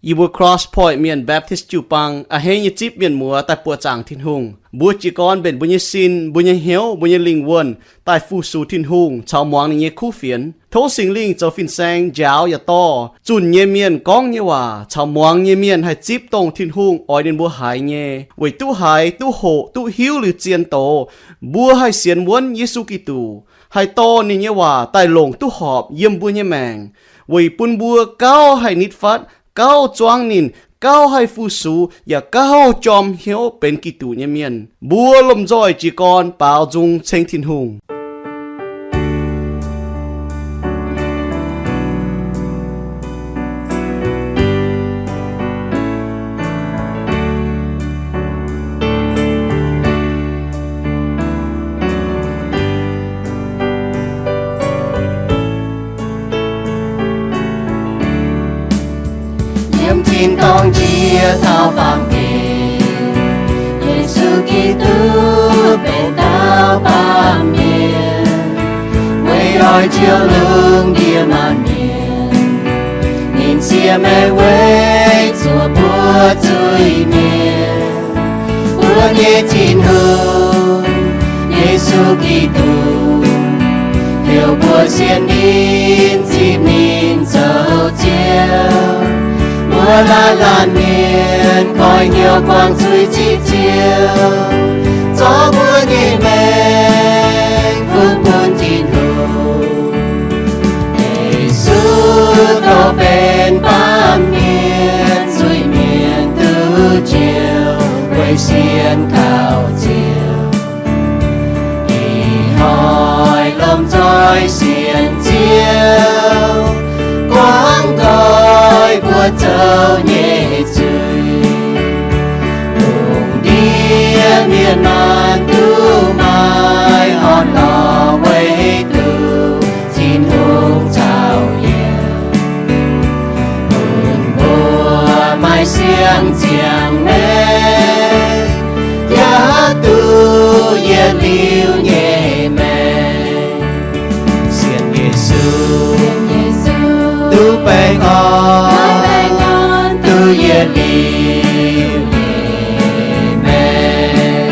Yie mbuo Cross Point Mienh Baptist jiu-baang a'hneiv nyei zipv mienh muoz daaih buoqc zaangc Tin-Hungh. Mbuo jiez gorn mbenc mbuo nyei sin, mbuo nyei hnyouv, mbuo nyei lingh wuonh daaih fu-sux Tin-Hungh caux muangx ninh nyei kuv fienx. Tov Singx Lingh zoux fin-saeng njaaux yaac dorh zunh nyei mienh gorngv nyei waac caux muangx nyei mienh haih zipv dongh Tin-Hungh oix ninh mbuo haiz nyei, weic duqv haiz, duqv hoqc, duqv hiuv liuz zien doz, mbuo haih sienx wuonv Yesu Giduc, haih dorh ninh nyei waac daaih longc duqv horpc yiem mbuo nyei maengc, weic bun mbuo gauh haih nitv fatv, gauh zuangv ninh, gauh haih fu-sux, yaac gauh jorm hnyouv benx Giduc nyei mienh. Mbuo lomh nzoih jiez gorn baaux nzung ceng Tin-Hungh. Yiem tin-dorngh jiex taux baamh gen, Yesu Giduc benx dauh baamh mienh, weic oix jouh lungh ndiev maanc mienh. Ninh siev maengc weic zuoqc mbuo zuiz-mienh. Mbuo nyei Tin-Hungh, Yesu Giduc, heuc mbuo sienx ninh, zipv ninh zoux Ziouv. Mbuo laanh laanh mienh koi hnyouv buangh zuiz zipv Ziouv, zorqv mbuo nyei maengc fungx bun Tin-Hungh. Yesu dongh benx baamh mienh, zuiz-mienh duqv njoux weic sienx kaux Ziouv. Ih hnoi lomh nzoih sienx Ziouv, guangc nqoi mbuo zoux nyei zuiz. Lungh ndiev mienh maanh duqv maaih orn-lorqc weic duqv Tin-Hungh caux yiem. Bun mbuo maaih siang-ziangh maengc, yaac duqv yietc liuz nyei maengc. Sienx Yesu, duqv baengh orn, duqv yietc liuz nyei maengc.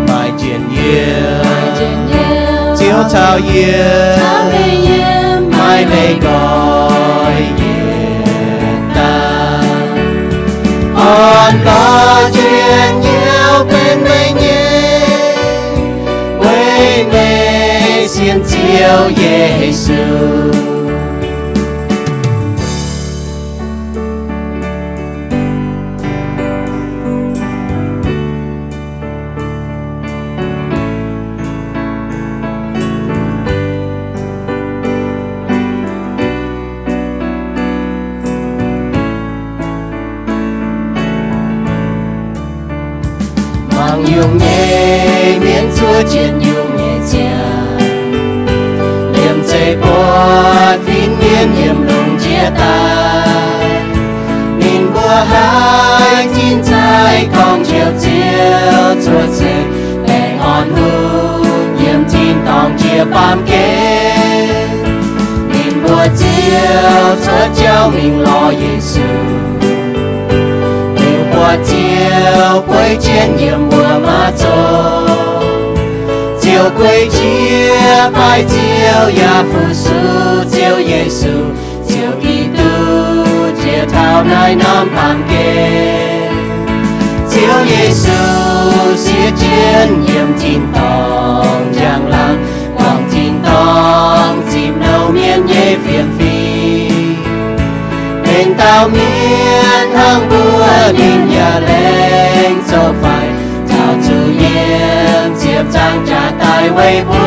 Maaih njien-youh, Ziouv caux yie, maaih leiz nqoi yietc daaih. Orn-lorqc njien-youh benx meih nyei, weic meih sienx Ziouv Yesu. Mangc yungh nyei mienh zuov jienv yungh nyei ziangh, liemh zeih buatc fin-mienh yiem lungh ndiev daaih. Ninh mbuo haiz tin-sai gorngv njoux Ziouv cuotv seix, baengh orn-hunh yiem tin-dorngh jiex baamh gen. Ninh mbuo ziouc cuotv jauv mingh lorz Yesu. Liuz buatc Ziouv bueix jienv yiem wuov maaz zong, ziouc guei jiex baaih Ziouv yaac fu-sux Ziouv Yesu. Ziouv Giduc jiex taux naaiv norm baamh gen. Ziouv Yesu siev jienv yiem tin-dorngh njang-laangc, guangc tin-dorngh zipc nouh mienh nyei fiem-fim. Benx dauh mienh hnangv mbuo, ninh yaac lengc zoux faix, taux zuqc yiem ziepc nzaangc jaax daaih weic mbuo.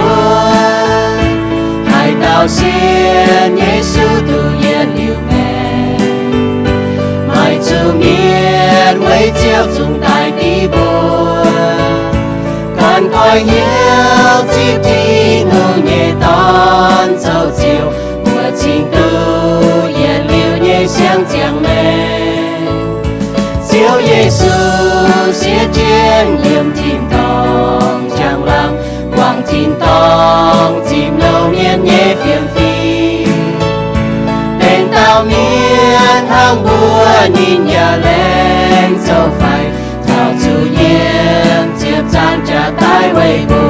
Haaix dauh sienx Yesu duqv yietc liuz maengc, maaih zuqc mietc weic Ziouv zungv daaih div mbuo. Ganh koi hnyouv zipv Tin-Hungh nyei Dorn zoux Ziouv, mbuo cingx duqv yietc liuz nyei siang-ziangh maengc. Ziouv Yesu siev jienv yiem tin-dorngh njang-laangc, guangc tin-dorngh zipc nouh mienh nyei fiem-fim. Benx dauh Mienh hnangv mbuo ninh yaac laengz zoux faix, taux zuqc yiem ziepc nzaangc jaax daaih weic mbuo.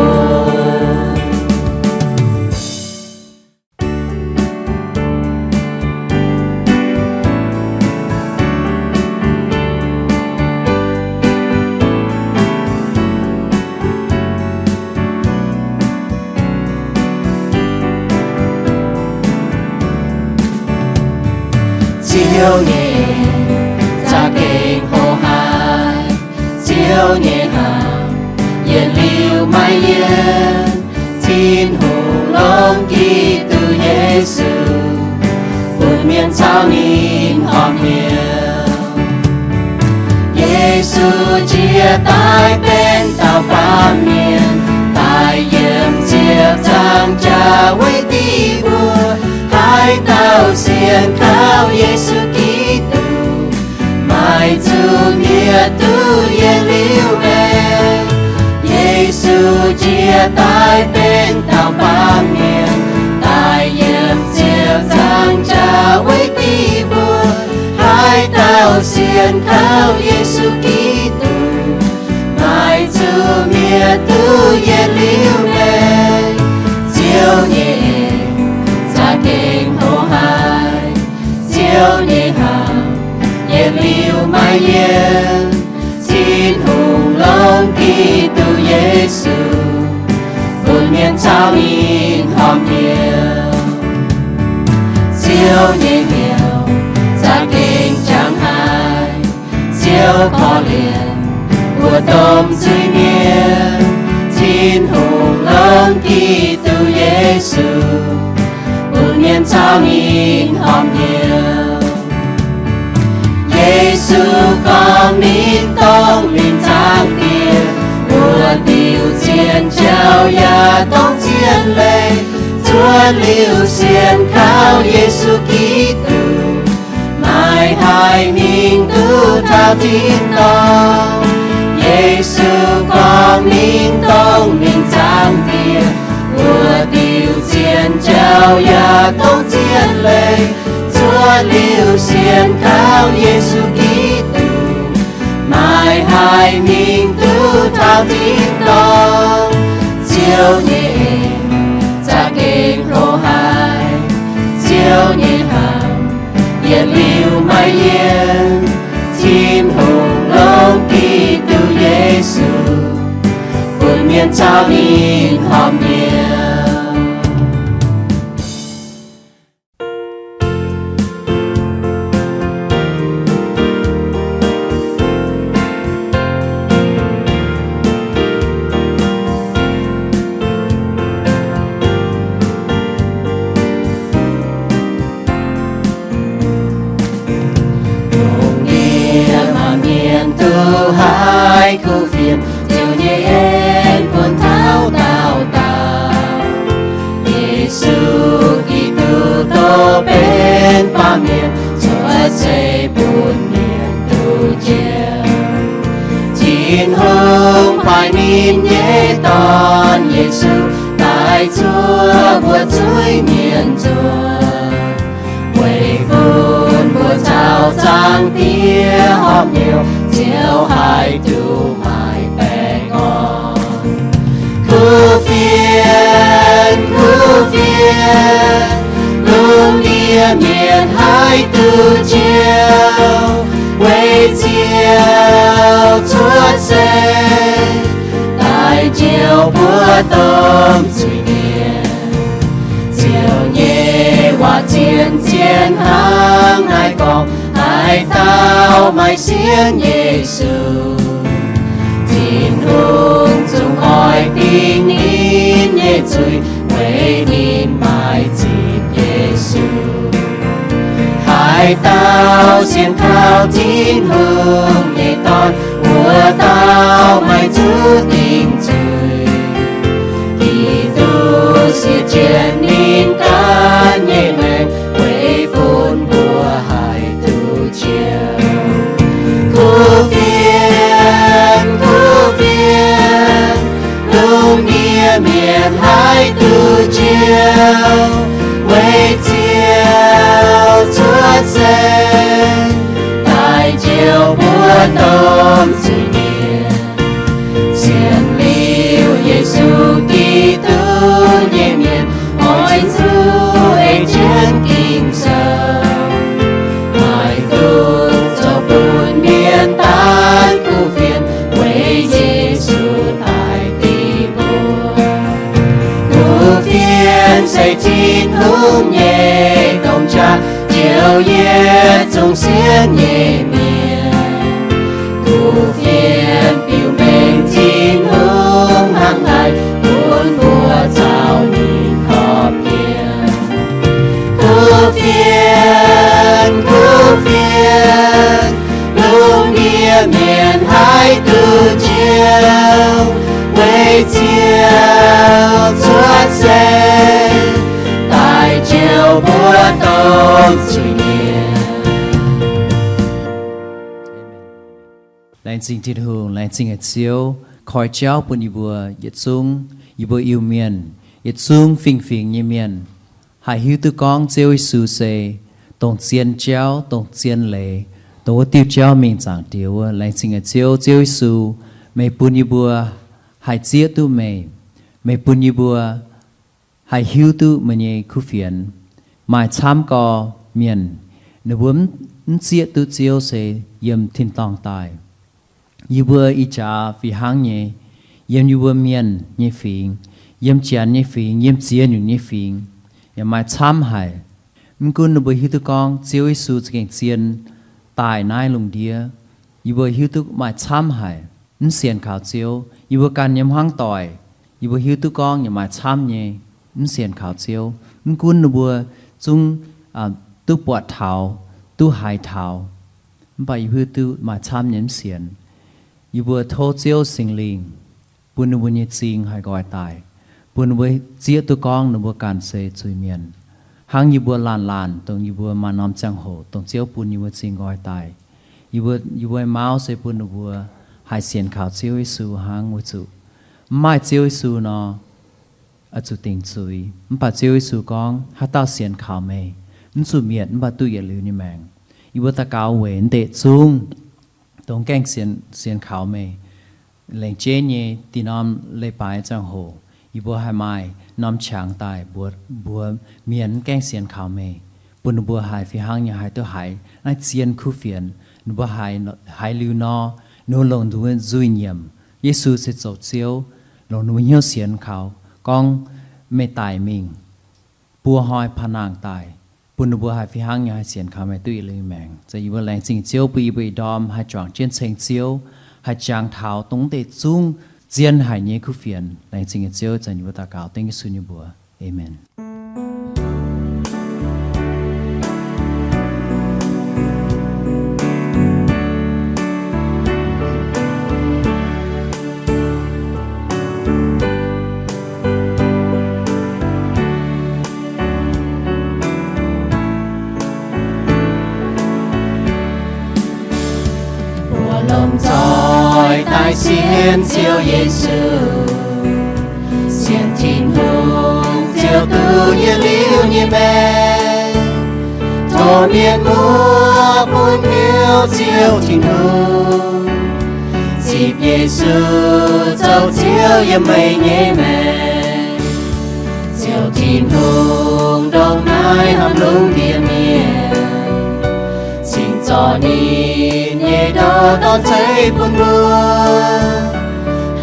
Ziouv nyei za'gengh hoqc haiz, Ziouv nyei hnaangx yietc liuz maiv yienv. Tin-Hungh longc Giduc Yesu bun mienh caux ninh horpc hnyouv. Yesu jiex daaih benx dauh baamh mienh, daaih yiem ziepc nzaangc jaax weic diqv mbuo. Haaix dauh sienx kaux Yesu Giduc, maaih zuqc mietc duqv yietc liuz maengc. Yesu jiex daaih benx dauh baamh mienh, daaih yiem ziepc nzaangc jaax weic diqv mbuo. Haaix dauh sienx kaux Yesu Giduc, maaih zuqc mietc duqv yietc liuz maengc. Ziouv nyei za'gengh hoqc haiz, Ziouv nyei hnaangx yietc liuz maiv yienv. Tin-Hungh longc Giduc Yesu bun mienh caux ninh horpc hnyouv. Ziouv nyei hnyouv za'gengh jangx haic. Ziouv korv-lienh mbuo domh zuiz-mienh. Tin-Hungh longc Giduc Yesu bun mienh caux ninh horpc hnyouv. Yesu gorngv ninh dongh ninh zaangc Diex, mbuo diuc zienh jauv yaac dongh zienh leih. Cuotv liuz sienx kaux Yesu Giduc, maaih haic mingh duqv taux tin-dorngh. Yesu gorngv ninh dongh ninh zaangc Diex, mbuo diuc zienh jauv yaac dongh zienh leih. Cuotv liuz sienx kaux Yesu Giduc, maaih haic mingh duqv taux tin-dorngh. Ziouv nyei za'gengh hoqc haiz, Ziouv nyei hnaangx yietc liuz maiv yienv. Tin-Hungh longc Giduc Yesu bun mienh caux ninh horpc hnyouv. Lungh ndiev maaih mienh duqv haih kuh fienx, Ziouv nyei en bun taux daauh dauh. Yesu Giduc dov benx baamh mienh, cuotv seix bun mienh duqv njoux. Tin-Hungh paaiv ninh nyei Dorn, Yesu, daaih zuov mbuo zuiz-mienh nzoih, weic bun mbuo caux Zaangc Diex horpc hnyouv, Ziouv haih duqv maaih baengh orn. Kuh fienx, kuh fienx, lungh ndiev mienh haih duqv njoux, weic Ziouv cuotv seix daaih njoux mbuo domh zuiz-mienh. Ziouv nyei waac zien-zien hnangv naaiv gorngv, haaix dauh maaih sienx Yesu, Tin-Hungh zungv oix dingc ninh nyei zuiz, weic ninh maaih zipv Yesu. Haaix dauh sienx kaux Tin-Hungh nyei Dorn, wuov dauh maaih zuqc dingc zuiz. Giduc siev jienv ninh ganh nyei maengc, weic bun mbuo haih duqv njoux. Kuh fienx, kuh fienx, lungh ndiev mienh haih duqv njoux, weic Ziouv cuotv domh zuiz-mienh. Sienx liuz Yesu Giduc nyei mienh, oix zuqc ei jienv Ging-Sou. Maiv dungx zoux bun mienh daaih kuv fienx, weic Yesu daaih dingc mbuo. Kuv fienx se Tin-Hungh nyei domh qaqv, njoux yietc zungv sienx nyei mienh. Kuv fienx biux mengh Tin-Hungh hnangv haaix, bun mbuo zaux ninh korv-lienh. Kuv fienx, kuv fienx, lungh ndiev mienh haih duqv njoux, weic Ziouv cuotv seix daaih njoux mbuo domh zuiz-mienh. Laengz zingh Tin-Hungh, laengz zingh haic Ziouv, koi jauv bun yie mbuo yietc zungv, yie mbuo Iu-Mienh, yietc zungv fingx-fingx nyei mienh, haih hiuv duqv gorngv Ziouv Yesu se dongh zien jauv, dongh zien leiz, dongh wuov diuh jauv mingh Zaangc Diex wuov. Laengz zingh haic Ziouv. Ziouv Yesu, meih bun yie mbuo haih zieqv duqv meih, meih bun yie mbuo haih hiuv duqv meih nyei kuv fienx. Maaih camv gau mienh, ninh mbuo mv, mv zieqv duqv Ziouv se yiem tin-dorngh daaih. Yie mbuo ih jaax fih hnangv nyei, yiem yie mbuo mienh nyei fingx, yiem Janx nyei fingx, yiem ziex nyungc nyei fingx, yaac maaih camv haic. Mv gunv ninh mbuo hiuv duqv gorngv Ziouv Yesu za'gengh zien daaih naaiv lungh ndiev, yie mbuo hiuv duqv maaih camv haic mv sienx kaux Ziouv. Yie mbuo ganh yiem hmuangv doic, yie mbuo hiuv duqv gorngv yaac maaih camv nyei mv sienx kaux Ziouv. Mv gunv ninh mbuo zungv, aa, duqv buatc taux, duqv haiz taux, mv baac yie hiuv duqv maaih camv nyei mv sienx. Yie mbuo tov Ziouv Singx Lingh bun ninh mbuo nyei zingh haih nqoi daaih, bun ninh mbuo zieqv duqv gorngv ninh mbuo ganh se zuiz-mienh. Hnangv yie mbuo laanh laanh, dongh yie mbuo maaih norm ziangh hoc dongh Ziouv bun yie mbuo zingh nqoi daaih, yie mbuo, yie mbuo mauv se bun ninh mbuo haih sienx kaux Ziouv Yesu hnangv. Weic zuqc mv maaih Ziouv Yesu nor, oix zuqc dingc zuiz. Mv baac Ziouv Yesu gorngv, haaix dauh sienx kaux meih, mv zuqc mietc mv baac duqv yietc liuz nyei maengc. Yie mbuo daux gaux weic naaiv deix zungv dongh gaengh sienx, sienx kaux meih. Laengz jeiv nyei dih norm leiz-baaix ziangh hoc, yie mbuo haih maaih norm qangx daaih mbuox, mbuox mienh mv gaengh sienx kaux meih, bun ninh mbuo haih fih hnangv nyei haih duqv haiz naaiv zien kuv fienx. Ninh mbuo haiz, haiz liuz nor, ninh mbuo longc ninh mbuo nzuih nyiemc Yesu se zoux Ziouv, longc ninh mbuo hnyouv sienx kaux gorngv meih daic mingh, buo hnoi paan-nangh daaih, bun ninh mbuo haih fih hnangv nyei haih sienx kaux meih duqv yietc liuz maengc. Yie mbuo laengz zingh Ziouv bun yie mbuo ih ndorm haih juangc jienv ceng Ziouv, haih jangx taux dongh deix zungv zien haic nyei kuv fienx. Laengz zingh Ziouv, yie mbuo daux gaux dengv Yesu nyei mbuox. Aamen. Mbuo lomh nzoih daaih sienx Ziouv Yesu, sienx Tin-Hungh ziouc duqv yietc liuz nyei maengc. Tov mienh muoz bun hnyouv Ziouv Tin-Hungh, zipv Yesu zoux Ziouv yiem meih nyei maengc. Ziouv Tin-Hungh ndongc naaiv hnamv lungh ndiev mienh, cingx zorc ninh nyei ndau dorn ceix bun mbuo,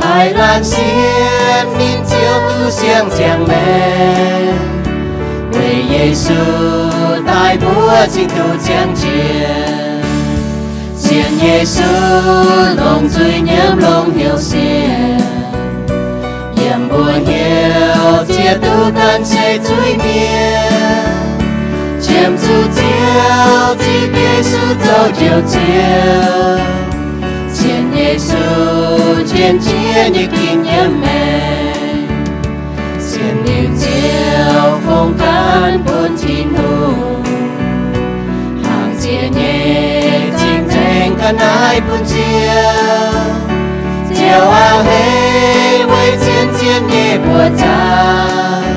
haih laanh sienx ninh Ziouv duqv siang-ziangh maengx. Weic Yesu daaih mbuo cingx duqv ziangh jiex. Sienx Yesu longc zuiz-nyiemv longc hnyouv sienx, yiem mbuo hnyouv ziex duqv ganh se zuiz-mienh. Qiemx zuqc Ziouv, zipv Yesu zoux Njoux Ziouv. Sienx Yesu njien-jiex nyei ginv nyiemv maengc. Sienx liuz Ziouv fungx ganh bun Tin-Hungh, hnaangx ziex nyei cing-nzengc ga'naaiv bun Ziouv. Ziouv a'hneiv weic zien zien nyei buoz-zaangc,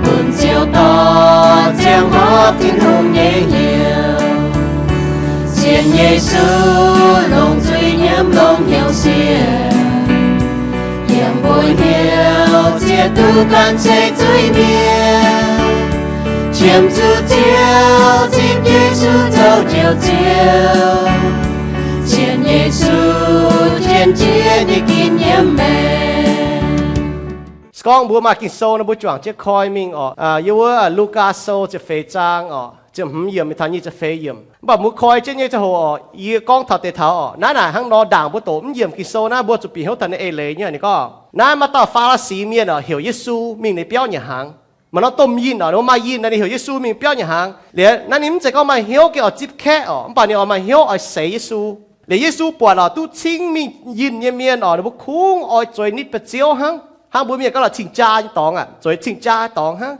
bun Ziouv dorh ziangh horpc Tin-Hungh nyei hnyouv. Sienx Sienx Yesu longc zuiz nyiemv longc hnyouv siev, yiem mbuo hnyouv ziex duqv gan ceix zuiz mienh. Qiemx zuqc Ziouv, zipv Yesu zoux Njoux Ziouv, sienx Yesu, jien jiex nyei ginv nyiemv maengc. Se gorngv mbuo maaih Ging-Sou nor, mbuo juangc jienv koi mingh orqc. Yiem wuov Lugaa Sou ziepc feix zaang orqc, ziepc hmz yiemc mingh taux nyic ziepc feix yiemc. Mv baac mbuo koi jienv nyei ziangh hoc orqc, yie gorngv taux deix taux orqc, naaiv naaic hnangv nor ndaangc mbuo doqc mv yiemc Ging-Sou naaiv, mbuo zuqc bieqc hnyouv taux ninh eix leiz nyei. Ninh gorngv, naaiv maaih dauh Faa^li^si mienh orqc, heuc Yesu mingh ninh biauv nyanc hnaangx. Maaih norm domh yinh orqc, ninh mbuo maaih yinh naaic, ninh heuc Yesu mingh biauv nyanc hnaangx. Liuz naaiv ninh mv zeiz gorngv maaih hnyouv gengh oix zipv kaeqv orqc, mv baac ninh oix maaih hnyouv oix seix Yesu. Liuz Yesu buatc orqc, duqv cingv mingh yinh nyei mienh orqc, ninh mbuo kungx oix zueiz nitv ba'ziouv hnangv, hnangv mbuo mienh gorngv la'cing-jaa nyei dorngx aqv, zueiz cing-jaa dorngx hnangv.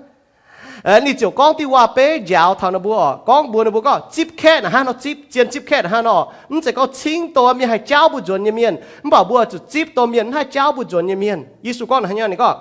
Ninh ziouc gorngv diuh waac-beiv njaaux taux ninh mbuo orqc, gorngv mbuox ninh mbuo gorngv, zipv kaeqv naaic hnangv nor zipv, zien zipv kaeqv naaic hnangv nor. Mv zeiz gorngv cingv dongh mienh haih jaauv mbuo nzuonx nyei mienh, mv baac mbuo zuqc zipv dongh mienh mv haih jaauv mbuo nzuonx nyei mienh. Yesu gorngv naaic hnangv nor, ninh gorngv,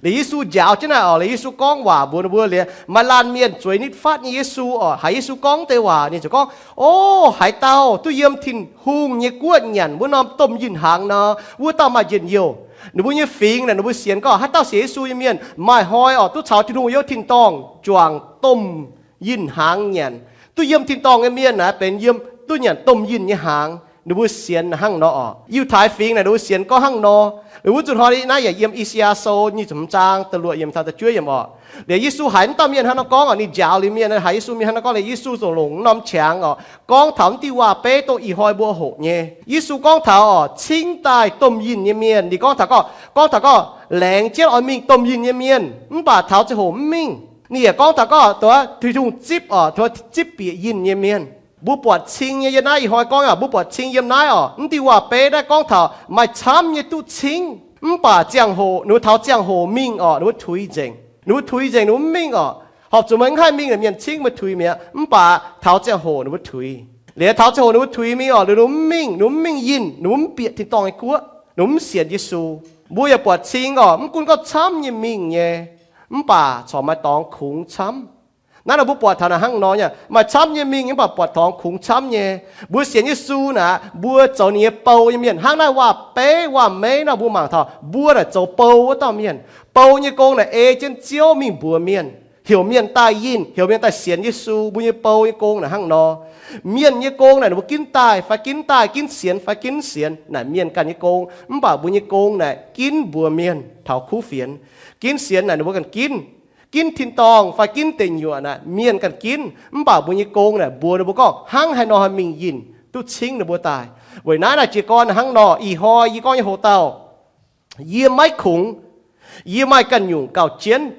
liuz Yesu njaaux jienv naaic orqc, liuz Yesu gorngv waac mbuox ninh mbuo liuz, maaih laanh mienh zueiz nitv fatv nyei Yesu orqc, haiz Yesu gorngv deix waac, ninh ziouc gorngv, O, haaix dauh duqv yiem Tin-Hungh nyei guoqv nyanc wuov norm domh yinh hnaangx nor, wuov dauh maaih njien-youh. Ninh mbuo nyei fingx naaic, ninh mbuo sienx gorngv haaix dauh sienx Yesu nyei mienh maaih hnoi orqc, duqv caux Tin-Hungh yiem tin-dorngh juangc domh yinh hnaangx nyanc. Duqv yiem tin-dorngh nyei mienh naaic benx yiem duqv nyanc domh yinh nyei hnaangx. Ninh mbuo sienx hnangv nor orqc. Yiutai fingx naaic ninh mbuo sienx gorngv hnangv nor. Liuz wuov zuqc hnoi naaiv yaac yiem I^saa^yaa Sou nyic ziepc hmz zaang da'luoqc yiemc taux da'juov yiemc orqc. Liuz Yesu haiz wuov dauh mienh hnangv nor gorngv orqc, ninh njaaux liuz mienh haiz Yesu mienh hnangv nor gorngv, liuz Yesu ziouc longc norm qangx orqc, gorngv taux wuov diuh waac-beiv dongh ih hnoi mbuo hoqc nyei. Yesu gorngv taux orqc, cingv daaih domh yinh nyei mienh. Ninh gorngv taux gorngv, gorngv taux gorngv, laengz jienv oix mingh domh yinh nyei mienh, mv baac taux ziangh hoc mv mingh. Ninh yaac gorngv taux gorngv, dongh Tin-Hungh zipv orqc, taux zipv bieqc yinh nyei mienh. Mbuo buatc cing nyei, yiem naaiv ih hnoi gorngv aqv, mbuo buatc cing yiem naaiv orqc, wuov diuh waac-beiv naaiv gorngv taux maaih camv nyei duqv cingv, mv baac ziangh hoc, ninh mbuo taux ziangh hoc mingh orqc, ninh mbuo tuix nzengc. Ninh mbuo tuix nzengc, ninh mbuo mv mingh orqc. Horpc zuqc meih mv haih mingh naaic, mienh cingv meih tuix mi'aqv, mv baac taux ziangh hoc ninh mbuo tuix. Liuz taux ziangh hoc ninh mbuo tuix mingh orqc, liuz ninh mbuo mv mingh, ninh mbuo mv mingh yinh, ninh mbuo mv bieqc tin-dorngh nyei guoqv, ninh mbuo mv sienx Yesu. Mbuo yaac buatc cing orqc, mv gunv gorngv camv nyei mingh nyei, mv baac corc maaih dorngx kungx camv. Naaiv nor mbuo buatc taux naaic hnangv nor nyei, maaih camv nyei mingh nyei, mv baac buatc dorngx kungx camv nyei. Mbuo sienx Yesu naaic, mbuo zoux ninh nyei bou nyei mienh. Hnangv naaiv waac-beiv waac-meiv nor mbuo mangc taux mbuo naaic zoux bou wuov dauh mienh. Bou nyei gong naaic ei jienv Ziouv mingh mbuox mienh, heuc mienh daaih yinh, heuc mienh daaih sienx Yesu. Mbuo nyei bou nyei gong naaic hnangv nor. Mienh nyei gong naaic ninh mbuo ginv daaih fai ginv daaih, ginv sienx fai ginv sienx, naaic mienh ganh nyei gong. Mv baac mbuo nyei gong naaic ginv mbuox mienh taux kuv fienx. Ginv sienx naaic ninh mbuo ganh ginv. Ginv tin-dorngh fai ginv deic nyuoqc naaic mienh ganh ginv. Mv baac mbuo nyei gong naaic mbuox ninh mbuo gorngv hnangv haaix nor haih mingh yinh duqv cingv ninh mbuo daaih. Weic naaiv naaic jiez gorn hnangv nor, ih hnoi yie gorngv nyei hoc-dauh, yie maiv kungx, yie maaih ganh nyungc gauh jienv.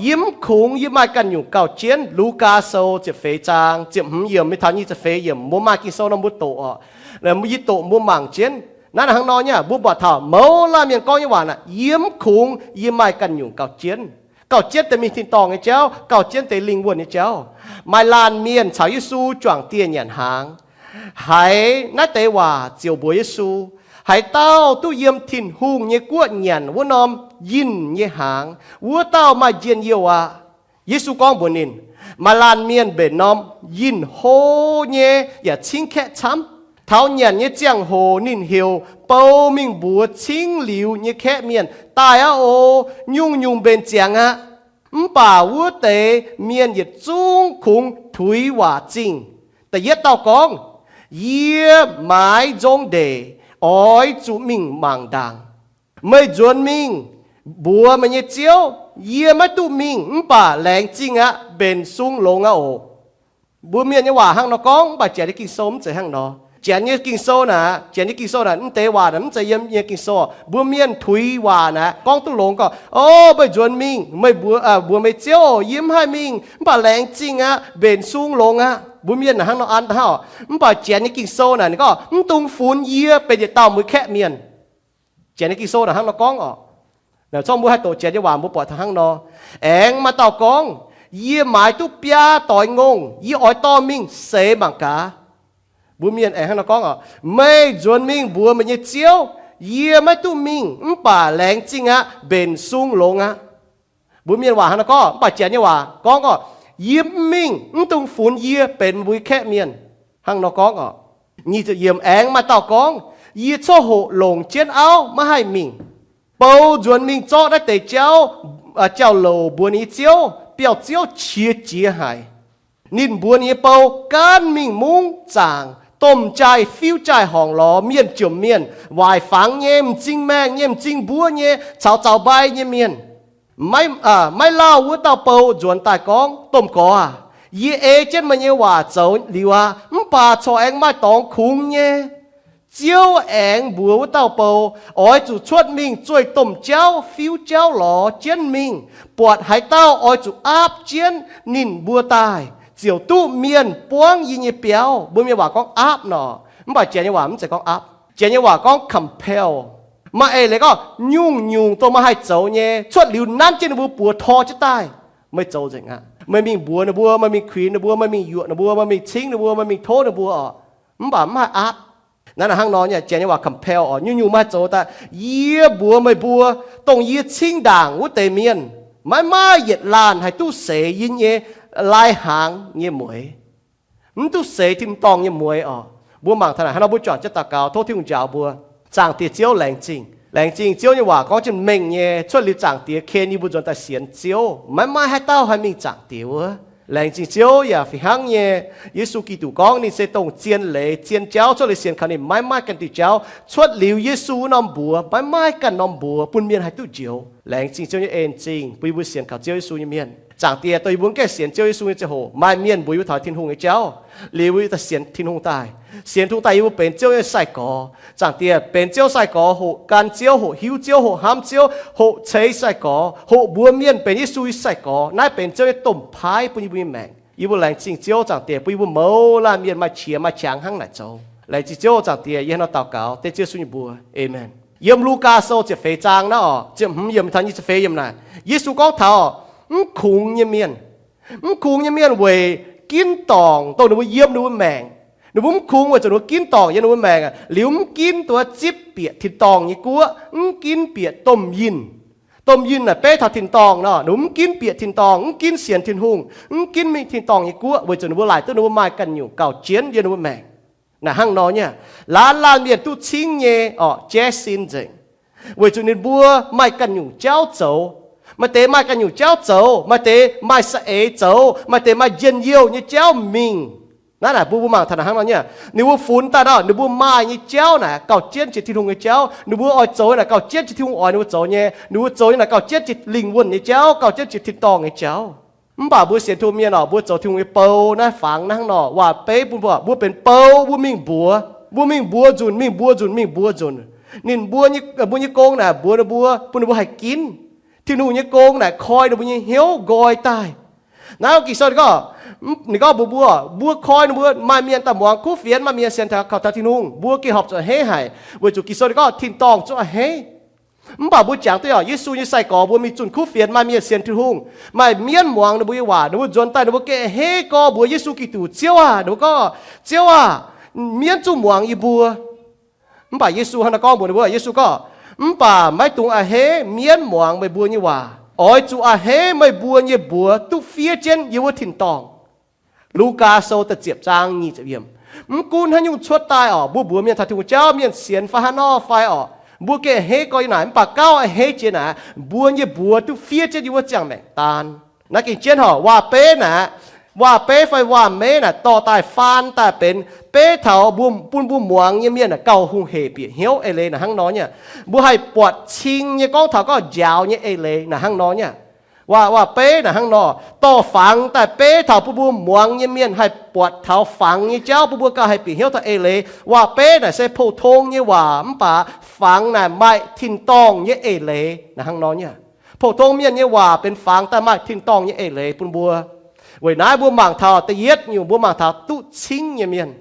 Yie mv kungx, yie maaih ganh nyungc gauh jienv. Lugaa Sou ziepc feix zaang ziepc hmz yiemc mingh taux nyic ziepc feix yiemc, mbuo maaih Ging-Sou nor mbuo doqc orqc. Yie doqc mbuo mangc jienv. Naaiv hnangv nor nyei, mbuo buatc taux mouz laanh mienh gorngv nyei waac naaic, yie mv kungx, yie maaih ganh nyungc gauh jienv. Gauh jienv deix mingh tin-dorngh nyei jauv, gauh jienv deix lingh wuonh nyei jauv. Maaih laanh mienh caux Yesu juangc dieh nyanc hnaangx. Haiz naaiv deix waac ziouc mbuox Yesu, haaix dauh duqv yiem Tin-Hungh nyei guoqv nyanc wuov norm yinh nyei hnaangx, wuov dauh maaih njien-youh aqv. Yesu gorngv mbuox ninh, maaih laanh mienh mbenc norm yinh hlo nyei yaac cingv kaeqv camv. Taux nyanc nyei ziangh hoc ninh heuc bou mingh mbuox cingv liuz nyei kaeqv mienh, daaih aqv oc, nyungc-nyungc mbenc ziangx aqv. Mv baac wuov deix mienh yietc zungv kungx tuix waac zingh. Da'yietv dauh gorngv, yie maaiz nzong ndeic, oix zuqc mingh mangc ndaangc. Meih nzuonx mingh mbuox meih nyei ziouv, yie maiv duqv mingh, mv baac laengz zingh aqv, mbenc sung longx aqv oc. Mbuo mienh nyei waac hnangv nor gorngv, mv baac Janx nyei Ging-Sou mv zeiz hnangv nor. Janx nyei Ging-Sou naaic, Janx nyei Ging-Sou naaic, mv deix waac naaic mv zeiz yiem nyei Ging-Sou. Mbuo mienh tuix waac naaic gorngv duqv longx gorngv, o, meih nzuonx mingh, meih mbuox, mbuox meih ziouv, yie mv haih mingh, mv baac laengz zingh aqv, mbenc sung longx aqv. Mbuo mienh naaic hnangv nor an hnangv oc. Mv baac Janx nyei Ging-Sou naaic ninh gorngv, mv dungx funx yie benx yietc dauh mueiz kaeqv mienh. Janx nyei Ging-Sou naaic hnangv nor gorngv oc. Naaic zorqv mbuo haih doqc Janx nyei waac mbuo buatc taux hnangv nor. Aengx maaih dauh gorngv, yie maaiz duqv biaa doix ngongh, yie oix dorh mingh seix mangc gaax. Mbuo mienh aengx hnangv nor gorngv oc, meih nzuonx mingh mbuox meih nyei ziouv, yie maiv duqv mingh, mv baac laengz zingh aqv, mbenc sung longx aqv. Mbuo mienh waac hnangv nor gorngv, mv baac Janx nyei waac gorngv oc, Yie mv mingh, mv dungx funx yie benx mbuo nyei kaeqv mienh. Hnangv nor gorngv oc. Nyic ziepc yiemc aengx maaih dauh gorngv, Yie coqv hoqc longc jienv auv maiv haih mingh. Bou nzuonx mingh zorqv naaiv deix jauv, jauv-louc mbuox ninh nyei ziouv. Biauv-ziouv qiex jiez haic. Ninh mbuox ninh nyei bou, Gaanv mingh mungv zaangc, domh jaaih-fiuv jaaih-horngc lorz mienh jomc mienh, waaic fangx nyei, m'zing maengh nyei, m'zing mbuov nyei, caux zaux mbai nyei mienh. Maiv, maiv lauh wuov dauh bou nzuonx daaih gorngv, Domh Gorx aah! Yie ei jienv meih nyei waac zoux liuz aqv, mv baac corc aengx maaih dorngx kungx nyei. Ziouv aengx mbuox wuov dauh bou, Oix zuqc cuotv mingh zueih domh jauv-fiuv jauv lorz jienv mingh, buatc haaix dauh oix zuqc aapv jienv ninh mbuo daaih, ziouc duqv mienh buangv yie nyei biauv. Mbuo mienh waac gorngv aapv nor, mv baac Janx nyei waac mv zeiz gorngv aapv. Janx nyei waac gorngv compel. Maaih eix leiz gorngv nyungc-nyungc dongh meih haih zoux nyei, cuotv liuz nanv jienv ninh mbuo buoz tor jienv daaih, meih zoux nzengc aqv. Meih mingh mbuox ninh mbuo, meih mingh kuinx ninh mbuo, meih mingh yuoqc ninh mbuo, meih mingh cingv ninh mbuo, meih mingh tov ninh mbuo oc. Mv baac mv haih aapv. Naaiv hnangv nor nyei, Janx nyei waac compel oc. Nyungc-nyungc meih haih zoux daaih, yie mbuox meih mbuo, dongh yie cingv ndaangc wuov deix mienh, maiv maaih yietc laanh haih duqv seix yie nyei lai-hnaangx nyei mueix. Mv duqv seix tin-dorngh nyei mueix oc. Mbuo mangc taux naaic hnangv nor, mbuo juangc jienv daux gaux, tov Tin-Hungh njaaux mbuo. Zaangc Diex Ziouv, laengz zingh. Laengz zingh Ziouv nyei waac gorngv jienv mengh nyei, cuotv liuz Zaangc Diex ken yie mbuo nzuonx daaih sienx Ziouv. Maiv maaih haaix dauh haih mingh Zaangc Diex wuov. Laengz zingh Ziouv yaac fih hnangv nyei, Yesu Giduc gorngv ninh se dongh zien leiz zien jauv. Cuotv liuz sienx kaux ninh maiv maaih ganh diuh jauv. Cuotv liuz Yesu wuov norm mbuox maiv maaih ganh norm mbuox bun mienh haih duqv njoux. Laengz zingh Ziouv nyei en zingh bun yie mbuo sienx kaux Ziouv Yesu nyei mienh. Zaangc Diex, dongh yie mbuo mv gaengh sienx Ziouv Yesu nyei ziangh hoc, maaih mienh mbuox yie mbuo taux Tin-Hungh nyei jauv, liuz yie mbuo daaih sienx Tin-Hungh daaih. Sienx Tin-Hungh daaih yie mbuo benx Ziouv nyei sai-gorx. Zaangc Diex, benx Ziouv sai-gorx hoqc gan Ziouv, hoqc hiuv Ziouv, hoqc hnamv Ziouv, hoqc ceix sai-gorx, hoqc mbuox mienh benx Yesu nyei sai-gorx. Naaiv benx Ziouv nyei domh paaiv bun yie mbuo nyei maengc. Yie mbuo laengz zingh Ziouv. Zaangc Diex, bun yie mbuo mouz laanh mienh maaih qiex maaih qangx hnangv naaic zoux. Laengz zingh Ziouv. Zaangc Diex, yie hnangv nor daux gaux dengv Ziouv Yesu nyei mbuox, aamen. Yiem Lugaa Sou ziepc feix zaang naaiv oc, ziepc hmz yiemc taux nyic ziepc feix yiemc naaic, Yesu gorngv taux mv kungx nyei mienh. Mv kungx nyei mienh weic ginv dorngc dongh ninh mbuo yiem ninh mbuo maengc. Ninh mbuo mv kungx weic zuqc ninh mbuo ginv dorngc yiem ninh mbuo maengc aqv, liuz mv ginv duqv zipv bieqc tin-dorngh nyei guoqv, mv ginv bieqc domh yinh. Domh yinh naaic beiv taux tin-dorngh nor, ninh mbuo mv ginv bieqc tin-dorngh, mv ginv sienx Tin-Hungh, mv ginv mingh tin-dorngh nyei guoqv, weic zuqc ninh mbuo laaic duqv ninh mbuo maaih ganh nyungc gauh jienv yiem ninh mbuo maengc. Naaic hnangv nor nyei, laanh laanh mienh duqv cingv nyei oc, jaiv sin nzengc, weic zuqc ninh mbuo maaih ganh nyungc jauv zoux. Maaih deix maaih ganh nyungc jauv zoux, maaih deix maaih saeng-eix zoux, maaih deix maaih njien-youh nyei jauv mingh. Naaiv naaic mbuo mbuo mangc taux naaic hnangv nor nyei, ninh mbuo funx daaih nor, ninh mbuo maaih nyei jauv naaic gauh jienv jiex Tin-Hungh nyei jauv. Ninh mbuo oix zoux naaic gauh jienv jiex Tin-Hungh oix ninh mbuo zoux nyei. Ninh mbuo zoux nyei naaic gauh jienv jiex lingh wuonh nyei jauv, gauh jienv jiex tin-dorngh nyei jauv. Mv baac mbuo sienx Tin-Hungh mienh oc, mbuo zoux Tin-Hungh nyei bou naaiv fangx naaiv hnangv nor, waac-beiv bun mbuo, mbuo benx bou, mbuo mingh mbuox, mbuo mingh mbuox nzunc, mingh mbuox nzunc, mingh mbuox nzunc. Ninh mbuo nyei, mbuo nyei gong naaic mbuox ninh mbuo, bun ninh mbuo haih ginv. Tin-Hungh nyei gong naaic koi ninh mbuo nyei hnyouv nqoi daaih. Naaiv Ging-Sou ninh gorngv, ninh gorngv mbuox mbuo, mbuo koi ninh mbuo, maaih mienh daaih muangx kuv fienx, maaih mienh sienx taux kaux taux Tin-Hungh, mbuo gengh horpc zuqc a'hneiv haic, weic zuqc Ging-Sou ninh gorngv tin-dorngh zungv a'hneiv. Mv baac mbuo jangx duqv oc, Yesu nyei sai-gorx mbuo mingh zunh kuv fienx, maaih mienh sienx Tin-Hungh, maaih mienv muangx ninh mbuo nyei waac, ninh mbuo nzuonx daaih ninh mbuo gengh a'hneiv gorx mbuox Yesu Giduc, Ziouv aah! Ninh mbuo gorngv, Ziouv aah! Mienv zungv muangx yie mbuo. Mv baac Yesu hnangv naaiv gorngv mbuox ninh mbuo, Yesu gorngv, Mv baac maiv dungx a'hneiv mienv muangx meih mbuo nyei waac. Oix zuqc a'hneiv meih mbuo nyei mbuox duqv fiev jienv yiem wuov tin-dorngh. Lugaa Sou da'ziepc zaang nyic ziepc yiemc. Mv gunv haaix nyungc cuotv daaih oc, mbuo mbuox mienh taux Tin-Hungh jauv, mienh sienx fai haaix nor fai oc, mbuo gengh a'hneiv gorx yiem naaic. Mv baac gauh a'hneiv jiex naaic, mbuo nyei mbuox duqv fiev jienv yie mbuo ziangh maengc daan. Naaiv gengh jienv oc, waac-beiv naaic, waac-beiv fai waac-meiv naaic dorh daaih faan daaih benx beiv taux mbuo, bun mbuo muangx nyei mienh naaic gauh hungh heic bieqc hnyouv eix leiz naaic hnangv nor nyei. Mbuo haih buatc cing nyei gorngv taux gauh njaaux nyei eix leiz naaic hnangv nor nyei. Waac, waac-beiv naaic hnangv nor dorh fangx daaih beiv taux bun mbuo muangx nyei mienh haih buatc taux fangx nyei jauv, bun mbuo gauh haih bieqc hnyouv taux eix leiz. Waac-beiv naaic se pou-tong nyei waac, mv baac fangx naaic maaih tin-dorngh nyei eix leiz naaic hnangv nor nyei. Pou-tong mienh nyei waac benx fangx daaih maaih tin-dorngh nyei eix leiz bun mbuo. Weic naaiv mbuo mangc taux da'yietv nyungc, mbuo mangc taux duqv cingv nyei mienh.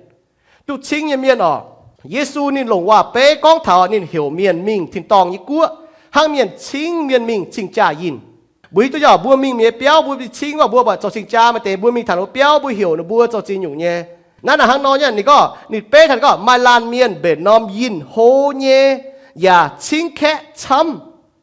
Duqv cingv nyei mienh oc, Yesu ninh longc waac-beiv gorngv taux ninh heuc mienh mingh tin-dorngh nyei guoqv, hnangv mienh cingv mienh mingh cing-jaa yinh. Mbuo hiuv duqv nyei, mbuo mingh mienh nyei biauv, mbuo cingv waac, mbuo buatc zoux cing-jaa, maaih deix mbuo mingh taux ninh biauv, mbuo heuc ninh mbuo zoux ziex nyungc nyei. Naaiv naaic hnangv nor nyei, ninh gorngv, ninh beiv taux ninh gorngv maaih laanh mienh mbenc norm yinh hlo nyei, yaac cingv kaeqv camv.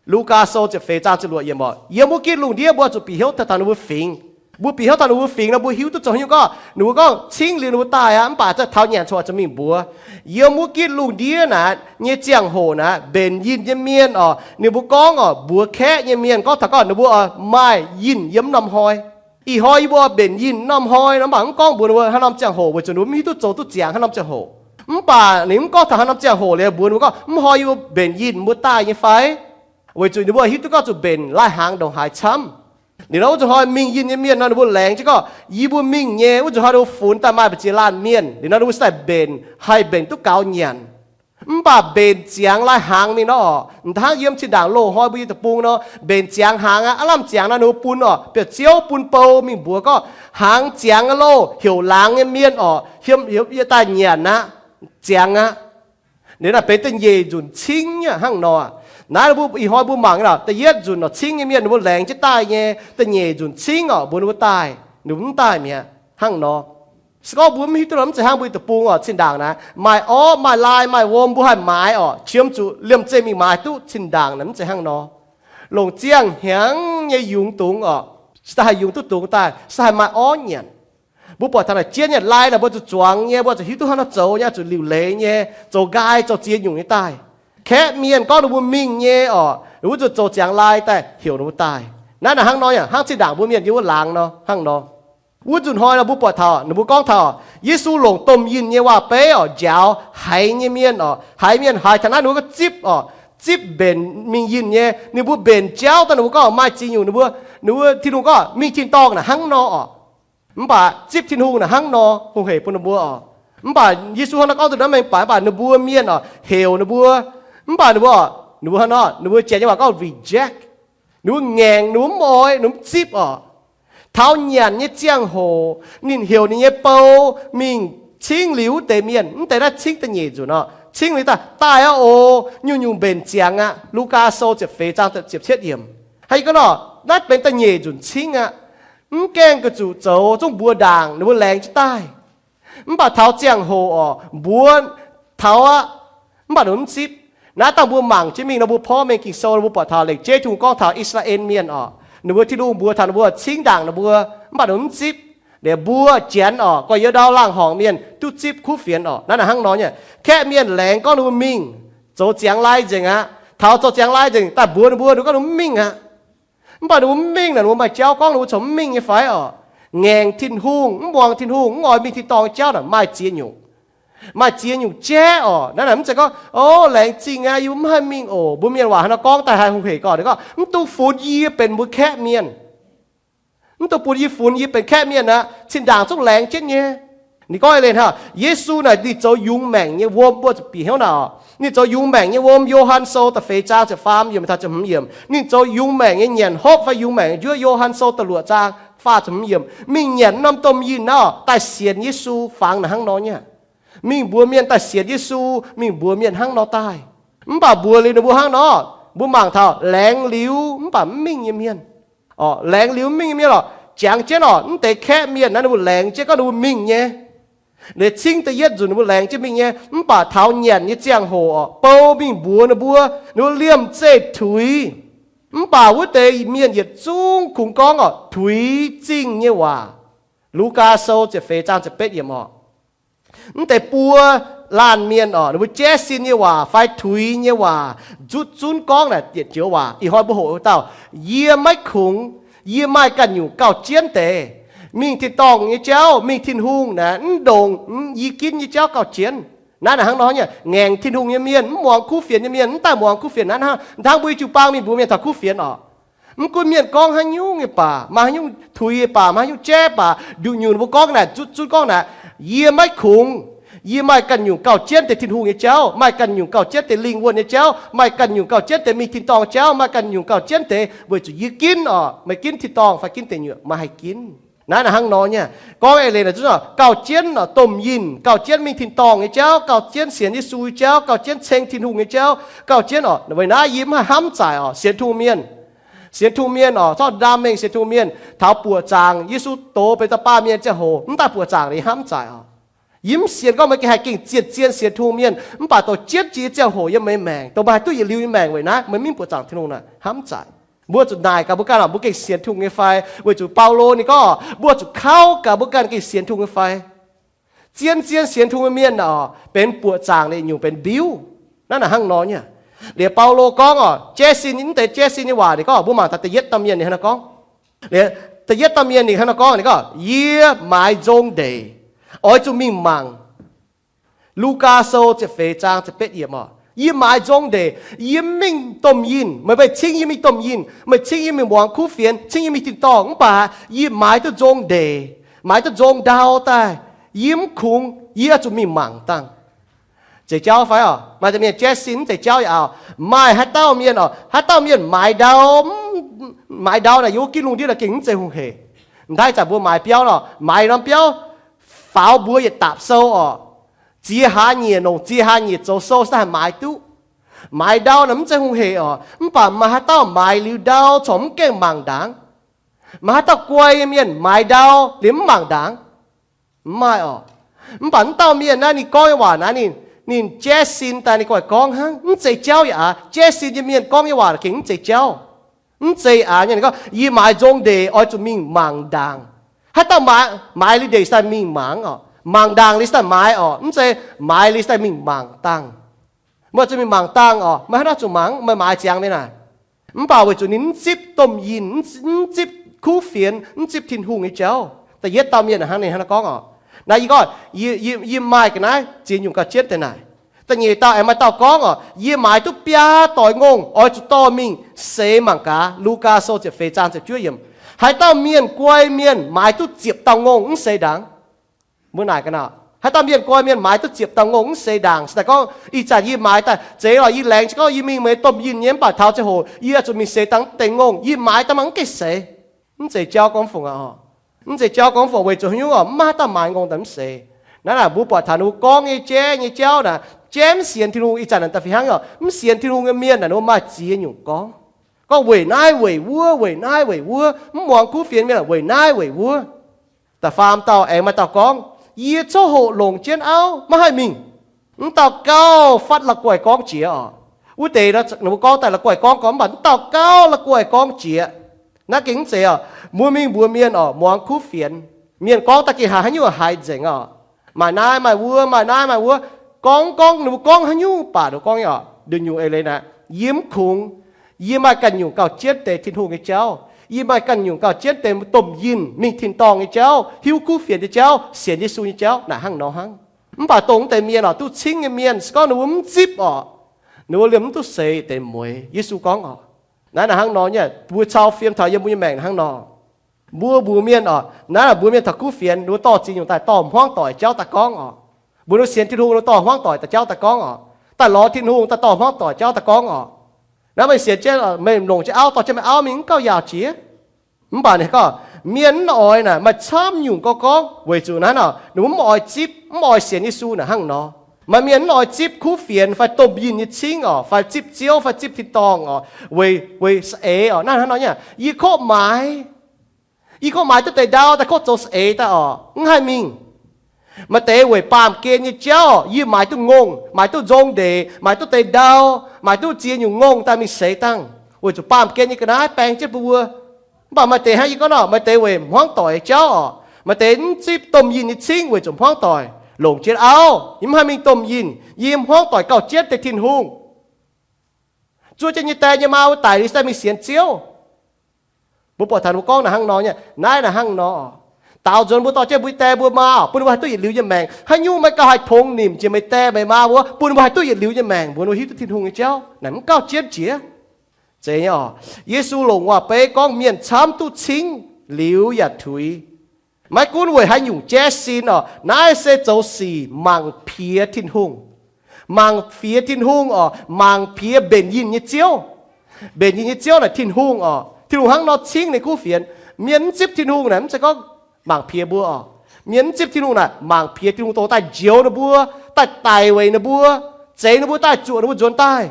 Lugaa Sou ziepc feix zaang ziepc luoqc yiemc oc, yiem wuov gitv lungh ndiev mbuo zuqc bieqc hnyouv taux ninh mbuo fingx. Mbuo bieqc hnyouv taux ninh mbuo fingx nor, mbuo hiuv duqv zoux haaix nyungc gorngv ninh mbuo gorngv cingv liuz ninh mbuo daaih aqv, mv baac za'gengh taux nyanc cuotv oix zuqc mingh mbuox. Yiem wuov gitv lungh ndiev naaic nyei ziangh hoc naaic, mbenc yinh nyei mienh oc, ninh mbuo gorngv oc, mbuox kaeqv nyei mienh gorngv taux gorngv ninh mbuo oix maaih yinh yiem norm hnoi. Ih hnoi yie mbuo oix mbenc yinh norm hnoi nor, mv baac mv gorngv mbuox ninh mbuo haaix norm ziangh hoc, weic zuqc ninh mbuo mv hiuv duqv zoux duqv ziangx haaix norm ziangh hoc. Mv baac ninh mv gorngv taux haaix norm ziangh hoc liuz mbuox ninh mbuo gorngv, mv hnoi yie mbuo mbenc yinh mbuo daaih nyei fai? Weic zuqc ninh mbuo hiuv duqv gorngv zuqc mbenc lai-hnaangx ndongc haaix camv. Liuz nor wuov nzunc hnoi mingh yinh nyei mienh nor, ninh mbuo laengz jienv gorngv yie mbuo mingh nyei. Wuov nzunc hnoi ninh mbuo funx daaih maaih mbu'ziex laanh mienh. Liuz nor ninh mbuo daaih mbenc, haih mbenc duqv gaux nyanc. Mv baac mbenc ziangx lai-hnaangx mingh nor oc, m'daaih hnangv yiem zinh ndaangc loz-hnoi mbuo yiem deic-bung nor, mbenc ziangx hnaangx aqv. Aav lamh ziangx nor ninh mbuo bun oc, biauv-ziouv bun bou mingh mbuox gorngv, hnaangx ziangx loh, heuc laangz nyei mienh oc, yiem, yiem daaih nyanc aqv, ziangx aqv. Liuz naaic benx da'nyeic nzunc cingv hnangv nor. Naaiv mbuo ih hnoi mbuo mangc naaic, da'yietv nzunc oc, cingv nyei mienh ninh mbuo laengz jienv daaih nyei. Da'nyeic nzunc cingv oc, mbuox ninh mbuo daaih, ninh mbuo mv daaih mi'aqv hnangv nor. Se gorngv mbuo mv hiuv duqv nor, mv zeiz hnangv mbuo yiem deic-bung oc, zinh ndaangc naaic maaih orv maaih lai maaih wuom mbuo haih maaiz oc, qiemx zuqc liemh zeih mingh maaiz duqv. Zinh ndaangc naaic mv zeiz hnangv nor. Longc ziangh hnyangx nyei yungz dungz oc, se daaih haih yungz duqv dungz daaih, se haih maaih orv nyanc. Mbuo buatc taux naaic jienv nyanc lai naaic mbuo zuqc zuangx nyei, mbuo zuqc hiuv duqv haaix nor zoux nyei, zuqc liuc leiz nyei, zoux nqaai zoux ziex nyungc nyei daaih. Kaeqv mienh gorngv ninh mbuo mingh nyei oc, wuov zuqc zoux ziangx lai daaih heuc ninh mbuo daaih. Naaiv naaic hnangv nor yaac hnangv zinh ndaangc mbuo mienh yiem wuov laangz nor hnangv nor. Wuov nzunc hnoi nor mbuo buatc taux ninh mbuo gorngv taux Yesu longc domh yinh nyei waac-beiv oc, njaaux haiz nyei mienh oc, haiz mienh haiz taux naaiv ninh mbuo gorngv zipv oc, zipv mbenc mingh yinh nyei. Ninh mbuo mbenc jauv daaih ninh mbuo gorngv maaih ziex nyungc, ninh mbuo, ninh mbuo Tin-Hungh gorngv mingh tin-dorngh naaic hnangv nor oc. Mv baac zipv Tin-Hungh naaic hnangv nor hungh hec bun ninh mbuo oc. Mv baac Yesu hnangv naaiv gorngv duqv naaiv mengh baeqc, mv baac ninh mbuo mienh oc, heuc ninh mbuo, mv baac ninh mbuo, ninh mbuo hnangv nor, ninh mbuo, ninh mbuo janx nyei waac gorngv reject. Ninh mbuo ngaengc, ninh mbuo mv oix, ninh mbuo mv zipv oc. Taux nyanc nyei ziangh hoc ninh heuc ninh nyei bou mingh cingv liuz wuov deix mienh. Mv deix naaiv cingv da'nyeic nzunc oc. Cingv liuz daaih, daaih aqv oc, nyungc-nyungc mbenc ziangx aqv. Lugaa Sou ziepc feix zaang ziepc cietv yiemc. Haaix gorngv nor, naaiv benx da'nyeic nzunc cingv aqv. Mv gaengh ga'zuqc zoux zungv mbuox ndaangc ninh mbuo laengz jienv daaih. Mv baac taux ziangh hoc oc, mbuox taux aqv. Mv baac ninh mbuo mv zipv. Naaiv dangh mbuo mangc jienv mingh nor, mbuo porv mengh Ging-Sou nor, mbuo buatc taux lengc jeiv Tin-Hungh gorngv taux I^saa^laa^en Mienh oc, ninh mbuo Tin-Hungh mbuox taux ninh mbuo cingv ndaangc ninh mbuo, mv baac ninh mbuo mv zipv. Liuz mbuo janx oc, gorx-youz ndau laangh horngc mienh duqv zipv kuv fienx oc. Naaiv naaic hnangv nor nyei. Kaeqv mienh laengz gorngv ninh mbuo mingh zoux ziangx lai nzengc aqv. Taux zoux ziangx lai nzengc daaih mbuox ninh mbuo, ninh gorngv ninh mv mingh aqv. Mv baac ninh mbuo mv mingh naaic, ninh mbuo maaih jauv gorngv ninh mbuo corc mv mingh nyei fai oc? Ngaengc Tin-Hungh, mv muangx Tin-Hungh, mv oix mingh tin-dorngh nyei jauv naaic maaih ziex nyungc. Maaih ziex nyungc jaiv oc. Naaiv naaic mv zeiz gorngv, o, laengz zingh aqv, yie mv haih mingh oc. Mbuo mienh waac hnangv nor gorngv daaih haih hungh hec gorngv, ninh gorngv, mv dungx funx yie benx mbuo kaeqv mienh. Mv dungx bun yie funx yie benx kaeqv mienh aqv. Zinh ndaangc zungv laengz jienv nyei. Ninh gorngv eix leiz hnangv, Yesu naaic ninh zoux yungz maengc nyei wuom, mbuo zuqc bieqc hnyouv naaic oc. Ninh zoux yungz maengc nyei wuom, Yo^han Sou da'feix zaang ziepc faam yiemc taux ziepc hmz yiemc. Ninh zoux yungz maengc nyei nyanc hopv fai yungz maengc njuov, Yo^han Sou da'luoqc zaang faah ziepc hmz yiemc. Mingh nyanc norm domh yinh naaiv oc, daaih sienx Yesu fangx naaic hnangv nor nyei. Mingh mbuox mienh daaih sienx Yesu, mingh mbuox mienh hnangv nor daaih. Mv baac mbuox liuz ninh mbuo hnangv nor, mbuo mangc taux laengz liuz mv baac mv mingh nyei mienh. Oc, laengz liuz mv mingh nyei mienh oc, jangx jienv oc, mv deix kaeqv mienh naaiv ninh mbuo laengz jienv gorngv ninh mbuo mingh nyei. Liuz cingv da'yietv nzunc ninh mbuo laengz jienv mingh nyei, mv baac taux nyanc nyei ziangh hoc oc, bou mingh mbuox ninh mbuo, ninh mbuo liemh zeih tuix. Mv baac wuov deix mienh yietc zungv kungx gorngv oc, tuix zingh nyei waac. Lugaa Sou ziepc feix zaang ziepc betv yiemc oc. Mv deix buo laanh mienh oc, ninh mbuo jaiv sin nyei waac fai tuix nyei waac, zutv zunv gorngv naaic dietc joux waac. Ih hnoi mbuo hoqc wuov dauh, yie maiv kungx, yie maaih ganh nyungc gauh jienv deix. Mingh tin-dorngh nyei jauv, mingh Tin-Hungh naaic mv ndongc yie ginv nyei jauv gauh jienv. Naaiv naaic hnangv nor nyei, ngaengc Tin-Hungh nyei mienh, mv muangx kuv fienx nyei mienh, mv daaih muangx kuv fienx naaiv hnangv. Hnangv mbuo jiu-baang mingh mbuox mienh taux kuv fienx oc. Mv gunv mienh gorngv haaix nyungc nyei baac, maaih haaix nyungc tuix baac, maaih haaix nyungc jaiv baac, nduqc nyungc ninh mbuo gorngv naaic, zutv zunv gorngv naaic, yie maiv kungx, yie maaih ganh nyungc gauh jienv deix Tin-Hungh nyei jauv, maaih ganh nyungc gauh jienv deix lingh wuonh nyei jauv, maaih ganh nyungc gauh jienv deix mingh tin-dorngh jauv, maaih ganh nyungc gauh jienv deix weic zuqc yie ginv oc, meih ginv tin-dorngh fai ginv deic nyuoqc, meih haih ginv. Naaiv naaic hnangv nor nyei. Gorngv eix leiz naaic zunv oc, gauh jienv oc, domh yinh, gauh jienv mingh tin-dorngh nyei jauv, gauh jienv sienx Yesu nyei jauv, gauh jienv ceng Tin-Hungh nyei jauv, gauh jienv oc, weic naaiv yie mv haih hnamv zaaic oc, sienx Tin-Hungh mienh. Sienx Tin-Hungh mienh oc, corc ndaam mengh sienx Tin-Hungh mienh, taux buoqc zaangc Yesu doz benx dauh baamh mienh ziangh hoc, mv daaih buoqc zaangc ninh hnamv zaaic oc. Yie mv sienx gorngv meih gengh haih gengh zien-zien sienx Tin-Hungh mienh, mv baac dongh jienv jiex nyei ziangh hoc yiem meih maengc, dongh meih haih duqv yietc liuz nyei maengc weic naaiv meih mv buoqc zaangc Tin-Hungh naaic hnamv zaaic. Mbuo zuqc naaic gaax mbuo ganh oc, mbuo gengh sienx Tin-Hungh nyei fai? Weic zuqc Baulo ninh gorngv oc, mbuo zuqc kaux gaax mbuo ganh gengh sienx Tin-Hungh nyei fai? Zien-zien sienx Tin-Hungh mienh oc, benx buoqc zaangc liuz nyungc benx mbiuv. Naaiv naaic hnangv nor nyei. Liuz Baulo gorngv oc, Jackson, mv deix Jackson nyei waac ninh gorngv, mbuo mangc taux da'yietv dauh mienh ninh hnangv nor gorngv. Liuz da'yietv dauh mienh ninh hnangv nor gorngv, ninh gorngv, yie maaiz nzong ndeic, oix zuqc mingh mangc. Lugaa Sou ziepc feix zaang ziepc betv yiemc oc, yie maaiz nzong ndeic, yie mv mingh domh yinh. Meih mbuo cingv yie mingh domh yinh, meih cingv yie mingh muangx kuv fienx, cingv yie mingh tin-dorngh, mv baac yie maaiz duqv nzong ndeic, maaiz duqv nzong ndau daaih. Yie mv kungx, yie oix zuqc mingh mangc dangh. Zeiz jauv fai oc? Maaih deix mienh Jackson mv zeiz jauv yaac oc. Maaih haaix dauh mienh oc, haaix dauh mienh maaiz ndau, maaiz ndau naaic yiem wuov ginv lungh ndiev naaic gengh mv zeiz hungh heic. M'daaih zanc mbuo maaiz biauv nor, maaiz norm biauv faaux mbuox yietc daapc sou oc, ziex hlaax nyieqc, nongc ziex hlaax nyieqc zoux sou se daaih haih maaiz duqv. Maaiz ndau naaic mv zeiz hungh heic oc. Mv baac maaih haaix dauh maaiz liuz ndau corc mv gaengh mangc ndaangc? Maaih haaix dauh guai nyei mienh maaiz ndau liuz mv mangc ndaangc? Mv maaih oc. Mv baac mv dauh mienh naaiv ninh gorngv nyei waac naaiv, ninh, ninh Jackson daaih ninh guai gorngv hnangv, mv zeiz jauv yaac aqc. Jackson nyei mienh gorngv nyei waac gengh mv zeiz jauv. Mv zeiz aqc nyei. Ninh gorngv, yie maaiz nzong ndeic oix zuqc mingh mangc ndaangc. Haaix dauh maaiz, maaiz liuz ndeic se daaih mingh mangc oc, mangc ndaangc liuz se daaih maaiz oc, mv zeiz maaiz liuz se daaih mingh mangc dangh. Meih zuqc mingh mangc dangh oc, meih haaix nor zuqc mangc, meih maaiz ziangx mingh naaic. Mv baac weic zuqc ninh mv zipv domh yinh, mv zipv kuv fienx, mv zipv Tin-Hungh nyei jauv. Da'yietv dauh mienh hnangv, ninh hnangv naaiv gorngv oc. Naaiv yie gorngv, yie, yie maaih ga'naaiv ziex nyungc gauh jienv deix naaic. Da'nyeic dauh aengx maaih dauh gorngv oc, yie maaiz duqv biaa doix ngongh, oix zuqc dorh mingh seix mangc gaax. Lugaa Sou ziepc feix zaang ziepc juov yiemc. Haaix dauh mienh guai mienh maaiz duqv ziepc dauh ngongh mv seix ndaangc? Mbuo naaic ga'naaiv, haaix dauh mienh guai mienh maaiz duqv ziepc dauh ngongh mv seix ndaangc? Se daaih gorngv ih zanc yie maaiz daaih zeiz lorqc, yie laengz se gorngv yie mingh meih domh yinh nyei, mv baac taux ziangh hoc yie oix zuqc mingh seix dangh deix ngongh, yie maaiz daaih mv gaengh seix. Mv zeiz jauv gorngv fungc aqv. Mv zeiz jauv gorngv fungc weic zuqc haaix nyungc oc, mv maaih haaix dauh maaiz ngongh daaih mv seix. Naaiv naaic mbuo buatc taux ninh mbuo gorngv nyei jaiv nyei jauv naaic, jaiv mv sienx Tin-Hungh. Ih zanc naaic da'fih hnangv oc, mv sienx Tin-Hungh nyei mienh naaic ninh mbuo maaih ziex nyungc gorngv. Gorngv weic naaiv weic wuov, weic naaiv weic wuov, mv muangx kuv fienx mienh weic naaiv weic wuov. Da'faam dauh aengx maaih dauh gorngv, yie coqv hoqc longc jienv auv maiv haih mingh. Mv dauh gauh fatv la'guaih gorngv jiex oc. Wuov deix ninh mbuo gorngv daaih la'guaih gorngv gorngv, mv baac mv dauh gauh la'guaih gorngv jiex. Naaiv gengh mv zeiz oc. Mbuo mingh mbuox mienh oc, muangx kuv fienx, mienh gorngv daaih gengh haiz haaix nyungc haiz nzengc oc. Maaih naaiv maaih wuov, maaih naaiv maaih wuov. Gorngv gorngv ninh mbuo gorngv haaix nyungc baac ninh mbuo gorngv nyei oc, nduqc nyungc eix leiz naaic, yie mv kungx. Yie maaih ganh nyungc gauh jienv deix Tin-Hungh nyei jauv. Yie maaih ganh nyungc gauh jienv deix domh yinh mingh tin-dorngh nyei jauv, hiuv kuv fienx nyei jauv, sienx Yesu nyei jauv naaic hnangv nor hnangv. Mv baac dongh wuov deix mienh oc, duqv cingv nyei mienh se gorngv ninh mbuo mv zipv oc, ninh mbuo liemh mv duqv seix deix mueix. Yesu gorngv oc, naaiv naaic hnangv nor nyei, mbuo cau fiem taux yiem mbuo nyei maengc hnangv nor. Mbuo mbuox mienh oc, naaiv naaic mbuox mienh taux kuv fienx, ninh mbuo dorh ziex nyungc daaih, dorh hmuangv doic jauv daaih gorngv oc. Mbuox ninh mbuo sienx Tin-Hungh, ninh mbuo dorh hmuangv doic daaih jauv daaih gorngv oc. Daaih lorz Tin-Hungh daaih dorh hmuangv doic jauv daaih gorngv oc. Naaiv meih sienx jienv, meih longc jienv auv, dorh jienv meih auv mingh, mv gauh yaauc jiex. Mv baac ninh gorngv mienh mv oix naaic maaih camv nyungc gorngv gorngv weic zuqc naaiv oc, ninh mbuo mv oix zipv, mv oix sienx Yesu naaic hnangv nor. Maaih mienh mv oix zipv kuv fienx fai domh yinh nyei cingv oc, fai zipv Ziouv fai zipv tin-dorngh oc, weic, weic saeng-eix oc. Naaiv hnangv nor nyei, yie kov maaiz, yie kov maaiz duqv deix ndau daaih kov zoux saeng-eix daaih oc, mv haih mingh. Maaih deix weic baamh gen nyei jauv, yie maaiz duqv ngongh, maaiz duqv nzong ndeic, maaiz duqv deix ndau, maaiz duqv ziex nyungc ngongh daaih mingh seix dangh, weic zuqc baamh gen nyei ga'naaiv baeng jienv mbuo. Mv baac maaih deix hnangv yie gorngv nor, maaih deix weic hmuangv doic jauv oc. Maaih deix mv zipv domh yinh nyei cingv weic zuqc hmuangv doic, longc jienv auv, yie mv haih mingh domh yinh, yie hmuangv doic gauh jienv deix Tin-Hungh. Zuov jienv nyei die nyei maa wuov daic liuz se daaih mingh sienx Ziouv. Mbuo buatc taux ninh mbuo gorngv naaic hnangv nor nyei, naaiv naaic hnangv nor. Daaux nzuonx mbuo dorh jienv mbuo die mbuo maa oc, bun ninh mbuo haih duqv yietc liuz nyei maengc. Haaix nyungc meih gauh haih tongx nimc jiex meih die meih maa wuov, bun ninh mbuo haih duqv yietc liuz nyei maengc, mbuox ninh mbuo hiuv duqv Tin-Hungh nyei jauv, naaic mv gauh jienv jiex. Zeiz nyei oc. Yesu longc waac-beiv gorngv mienh camv duqv cingv liuz yaac tuix. Maiv gunv weic haaix nyungc jaiv sin oc, naaiv se zoux sic mangc piex Tin-Hungh. Mangc piex Tin-Hungh oc, mangc piex mbenc yinh nyei Ziouv. Mbenc yinh nyei Ziouv naaic Tin-Hungh oc. Tin-Hungh hnangv nor cingv ninh kuv fienx. Mienh mv zipv Tin-Hungh naaic mv zeiz gorngv mangc piex mbuo oc. Mienh mv zipv Tin-Hungh naaic mangc piex Tin-Hungh dongh daaih njoux ninh mbuo, daaih daic weic ninh mbuo, zeix ninh mbuo daaih, zuoqc ninh mbuo nzuonx daaih.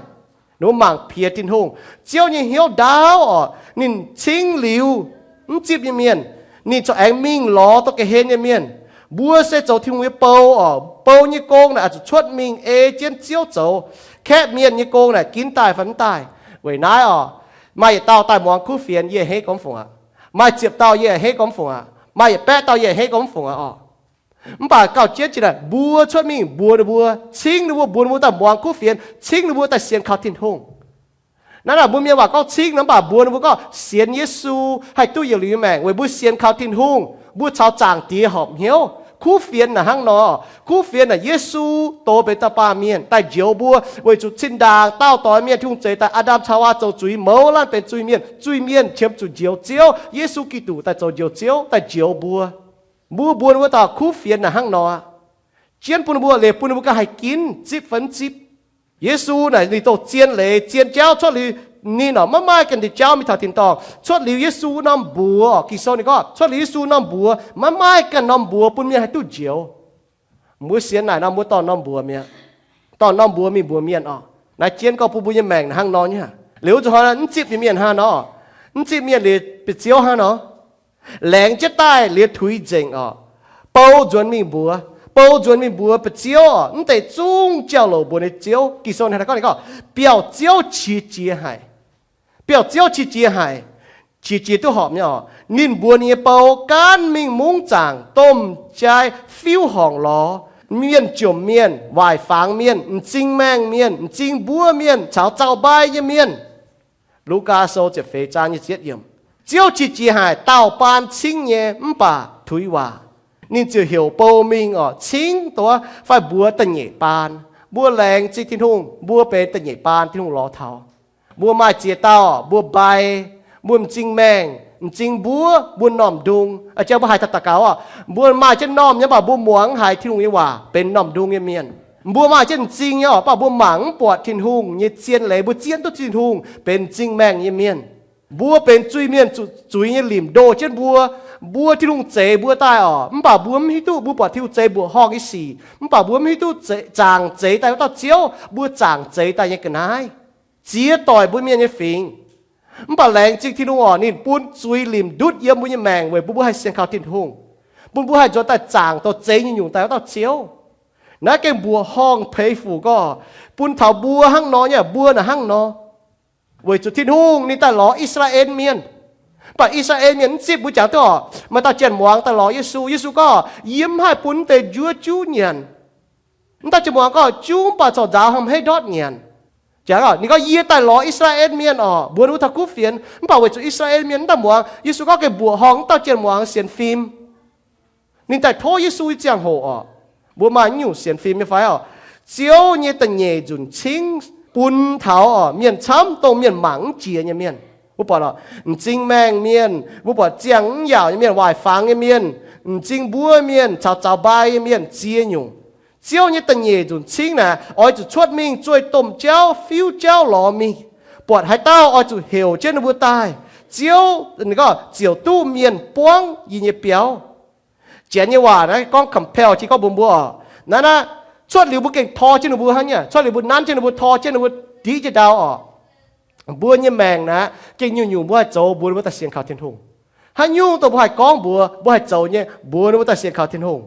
Ninh mbuo mangc piex Tin-Hungh. Ziouv nyei hnyouv ndaauv oc, ninh cingv liuz mv zipv nyei mienh, ninh corc aengx mingh lorz dongh ga'hlen nyei mienh. Mbuo se zoux Tin-Hungh nyei bou oc. Bou nyei gong naaic oix zuqc cuotv mingh ei jienv Ziouv zoux. Kaeqv mienh nyei gong naaic ginv daaih fai mv daaih. Weic naaiv oc, Maaih yietc dauh daaih muangx kuv fienx, yie a'hneiv gorngv fungc aqv. Maaih ziepc dauh yie a'hneiv gorngv fungc aqv. Maaih yietc baeqv dauh yie a'hneiv gorngv fungc aqv orqc. Mv baac gauh jienv jiex naaic mbuo cuotv mingh mbuox ninh mbuo, cingv ninh mbuo, mbuox ninh mbuo daaih muangx kuv fienx, cingv ninh mbuo daaih sienx kaux Tin-Hungh. Naaiv naaic mbuo mienh waac gorngv cingv nor, mv baac mbuox ninh mbuo gorngv sienx Yesu haih duqv yietc liuz nyei maengc weic mbuo sienx kaux Tin-Hungh, mbuo caux Zaangc Diex horpc hnyouv. Kuv fienx naaic hnangv nor, kuv fienx naaic Yesu doz benx dauh baamh mienh daaih njoux mbuo, weic zuqc zinh ndaangc daauh doix mienh Tin-Hungh zeix daaih, Aa^ndam caux Hawaa zoux zuiz, mouz laanh benx zuiz-mienh, zuiz-mienh qiemx zuqc njoux Ziouv, Yesu Giduc daaih zoux njoux Ziouv daaih njoux mbuo. Mbuo mbuox ninh mbuo daaih kuv fienx naaic hnangv nor, jienv bun ninh mbuo, liuz bun ninh mbuo ganh haih ginv zipv fai mv zipv. Yesu naaic ninh dongh zien leiz, zien jauv. Cuotv liuz ninh orqc, maiv maaih ganh nyei jauv mingh taux tin-dorngh. Cuotv liuz Yesu norm mbuox, Ging-Sou ninh gorngv cuotv liuz Yesu norm mbuox, maiv maaih ganh norm mbuox bun mienh haih duqv njoux. Mbuo sienx naaic nor mbuo dorh norm mbuox mi'aqv. Dorh norm mbuox mingh mbuox mienh orqc. Naaiv jienv gorngv bun mbuo nyei maengc naaic hnangv nor nyei. Liuz zuqc hnoi mv zipv nyei mienh hnangv nor, mv zipv mienh liuz ba'ziouv hnangv nor, laengz jienv daaih liuz tuix nzengc orqc. Bou nzuonx mingh mbuox, bou nzuonx mingh mbuox ba'ziouv orqc, mv deix zungv jauv-louc mbuox ninh ziouv. Ging-Sou naaic gorngv, ninh gorngv, biauv-ziouv qiex jiez haic. Biauv-ziouv qiex jiez haic. Qiex jiez duqv horpc nyei orqc. Ninh mbuox ninh nyei bou, gaanv mingh mungv zaangc, domh jai fiuv horngc lorz, mienh jomc mienh, waaic fangx mienh, m'zing maengh mienh, m'zing mbuov mienh caux zaux-mbai nyei mienh. Lugaa Sou ziepc feix zaang nyic ziepc yietv yiemc. Ziouv qiex jiez haic, daauh baan cingv nyei mv baac tuix waac. Ninh ziouc heuc bou mingh orqc, cingv duqv fai mbuox da'nyeic baan. Mbuo laengz zingh Tin-Hungh, mbuo benx da'nyeic baan Tin-Hungh lorz taux. Mbuo maaih ziex dauh, mbuo mbai, mbuo m'zing maengh, m'zing mbuov, mbuo m'normh ndung. Aa, jang mbuo haiz taux daux gaux orqc, mbuo maaih jienv m'normh nyei, mv baac mbuo muangx mv haiz Tin-Hungh nyei waac, benx m'normh ndung nyei mienh. Mbuo maaih jienv m'zing nyei orqc, mv baac mbuo mangc mv buatc Tin-Hungh nyei zien leiz, mbuo zien duqv Tin-Hungh, benx m'zing maengh nyei mienh. Mbuo benx zuiz-mienh, zuqc zuiz nyei limc ndoh jienv mbuo. Mbuo Tin-Hungh zeix mbuo daaih orqc, mv baac mbuo mv hiuv duqv mbuo buatc Tin-Hungh zeix mbuoqc horngh nyei sic, mv baac mbuo mv hiuv duqv zaangc zeix daaih wuov dauh Ziouv, mbuo zaangc zeix daaih nyei ga'naaiv ziex doic mbuo mienh nyei fingx. Mv baac laengz zingh Tin-Hungh orqc, ninh bun zuiz limc ndutv yiem mbuo nyei maengc weic bun mbuo haih sienx kaux Tin-Hungh, bun mbuo haih nzuonx daaih zaangc dorh zeix nyungc-nyungc daaih wuov dauh Ziouv. Naaiv gengh mbuoqc horngh peix fuc gorngv, bun taux mbuo hnangv nor nyei, mbuo naaic hnangv nor. Weic zuqc Tin-Hungh ninh daaih lorz I^saa^laa^en Mienh, mv baac I^saa^laa^en Mienh mv zipv. Mbuo jangx duqv orqc, maaih dauh janx-muangz daaih lorz Yesu. Yesu gorngv, yie mv haih bun mv deix njuov juv nyanc. Mv dauh janx-muangz gorngv, juv mv baac corc nzaaux hnamv hei ndortv nyanc. Jangx, ninh gorngv, yie daaih lorz I^saa^laa^en Mienh orqc, mbuox ninh mbuo taux kuv fienx, mv baac weic zuqc I^saa^laa^en Mienh mv daaih muangx. Yesu gorngv gengh mbuoqc horngh mv dauh janx-muangz sienx fim. Ninh daaih tov Yesu nyei ziangh hoc orqc, mbuo maaih nyungc sienx fim nyei fai orqc? Ziouv nyei da'nyeic nzunc cingv bun taux orqc mienh camv, dongh mienh mangc mv jiex nyei mienh. Mbuo buatc orqc, m'zing maengh mienh, mbuo buatc ziangh mv yaauc nyei mienh, waaic fangx nyei mienh, m'zing mbuov mienh caux zaux-mbai nyei mienh, ziex nyungc. Ziouv nyei da'nyeic nzunc cingv naaic oix zuqc cuotv mingh zueih domh jauv fiuv jauv lorz mingh, buatc haaix dauh oix zuqc heuc jienv ninh mbuo daaih, Ziouv, ninh gorngv, ziouc duqv mienh buangv yie nyei biauv. Janx nyei waac naaiv gorngv compel, jiex gorngv mbuox mbuo orqc, naaiv naaiv, cuotv liuz mbuo gengh tor jienv ninh mbuo hnangv nyei. Cuotv liuz mbuo nanv jienv ninh mbuo, tor jienv ninh mbuo, div jienv ndau orqc. Mbuo nyei maengc naaiv gengh nyungc-nyungc mbuo haih zoux mbuox ninh mbuo daaih sienx kaux Tin-Hungh. Haaix nyungc dongh mbuo haih gorngv mbuox, mbuo haih zoux nyei, mbuox ninh mbuo daaih sienx kaux Tin-Hungh.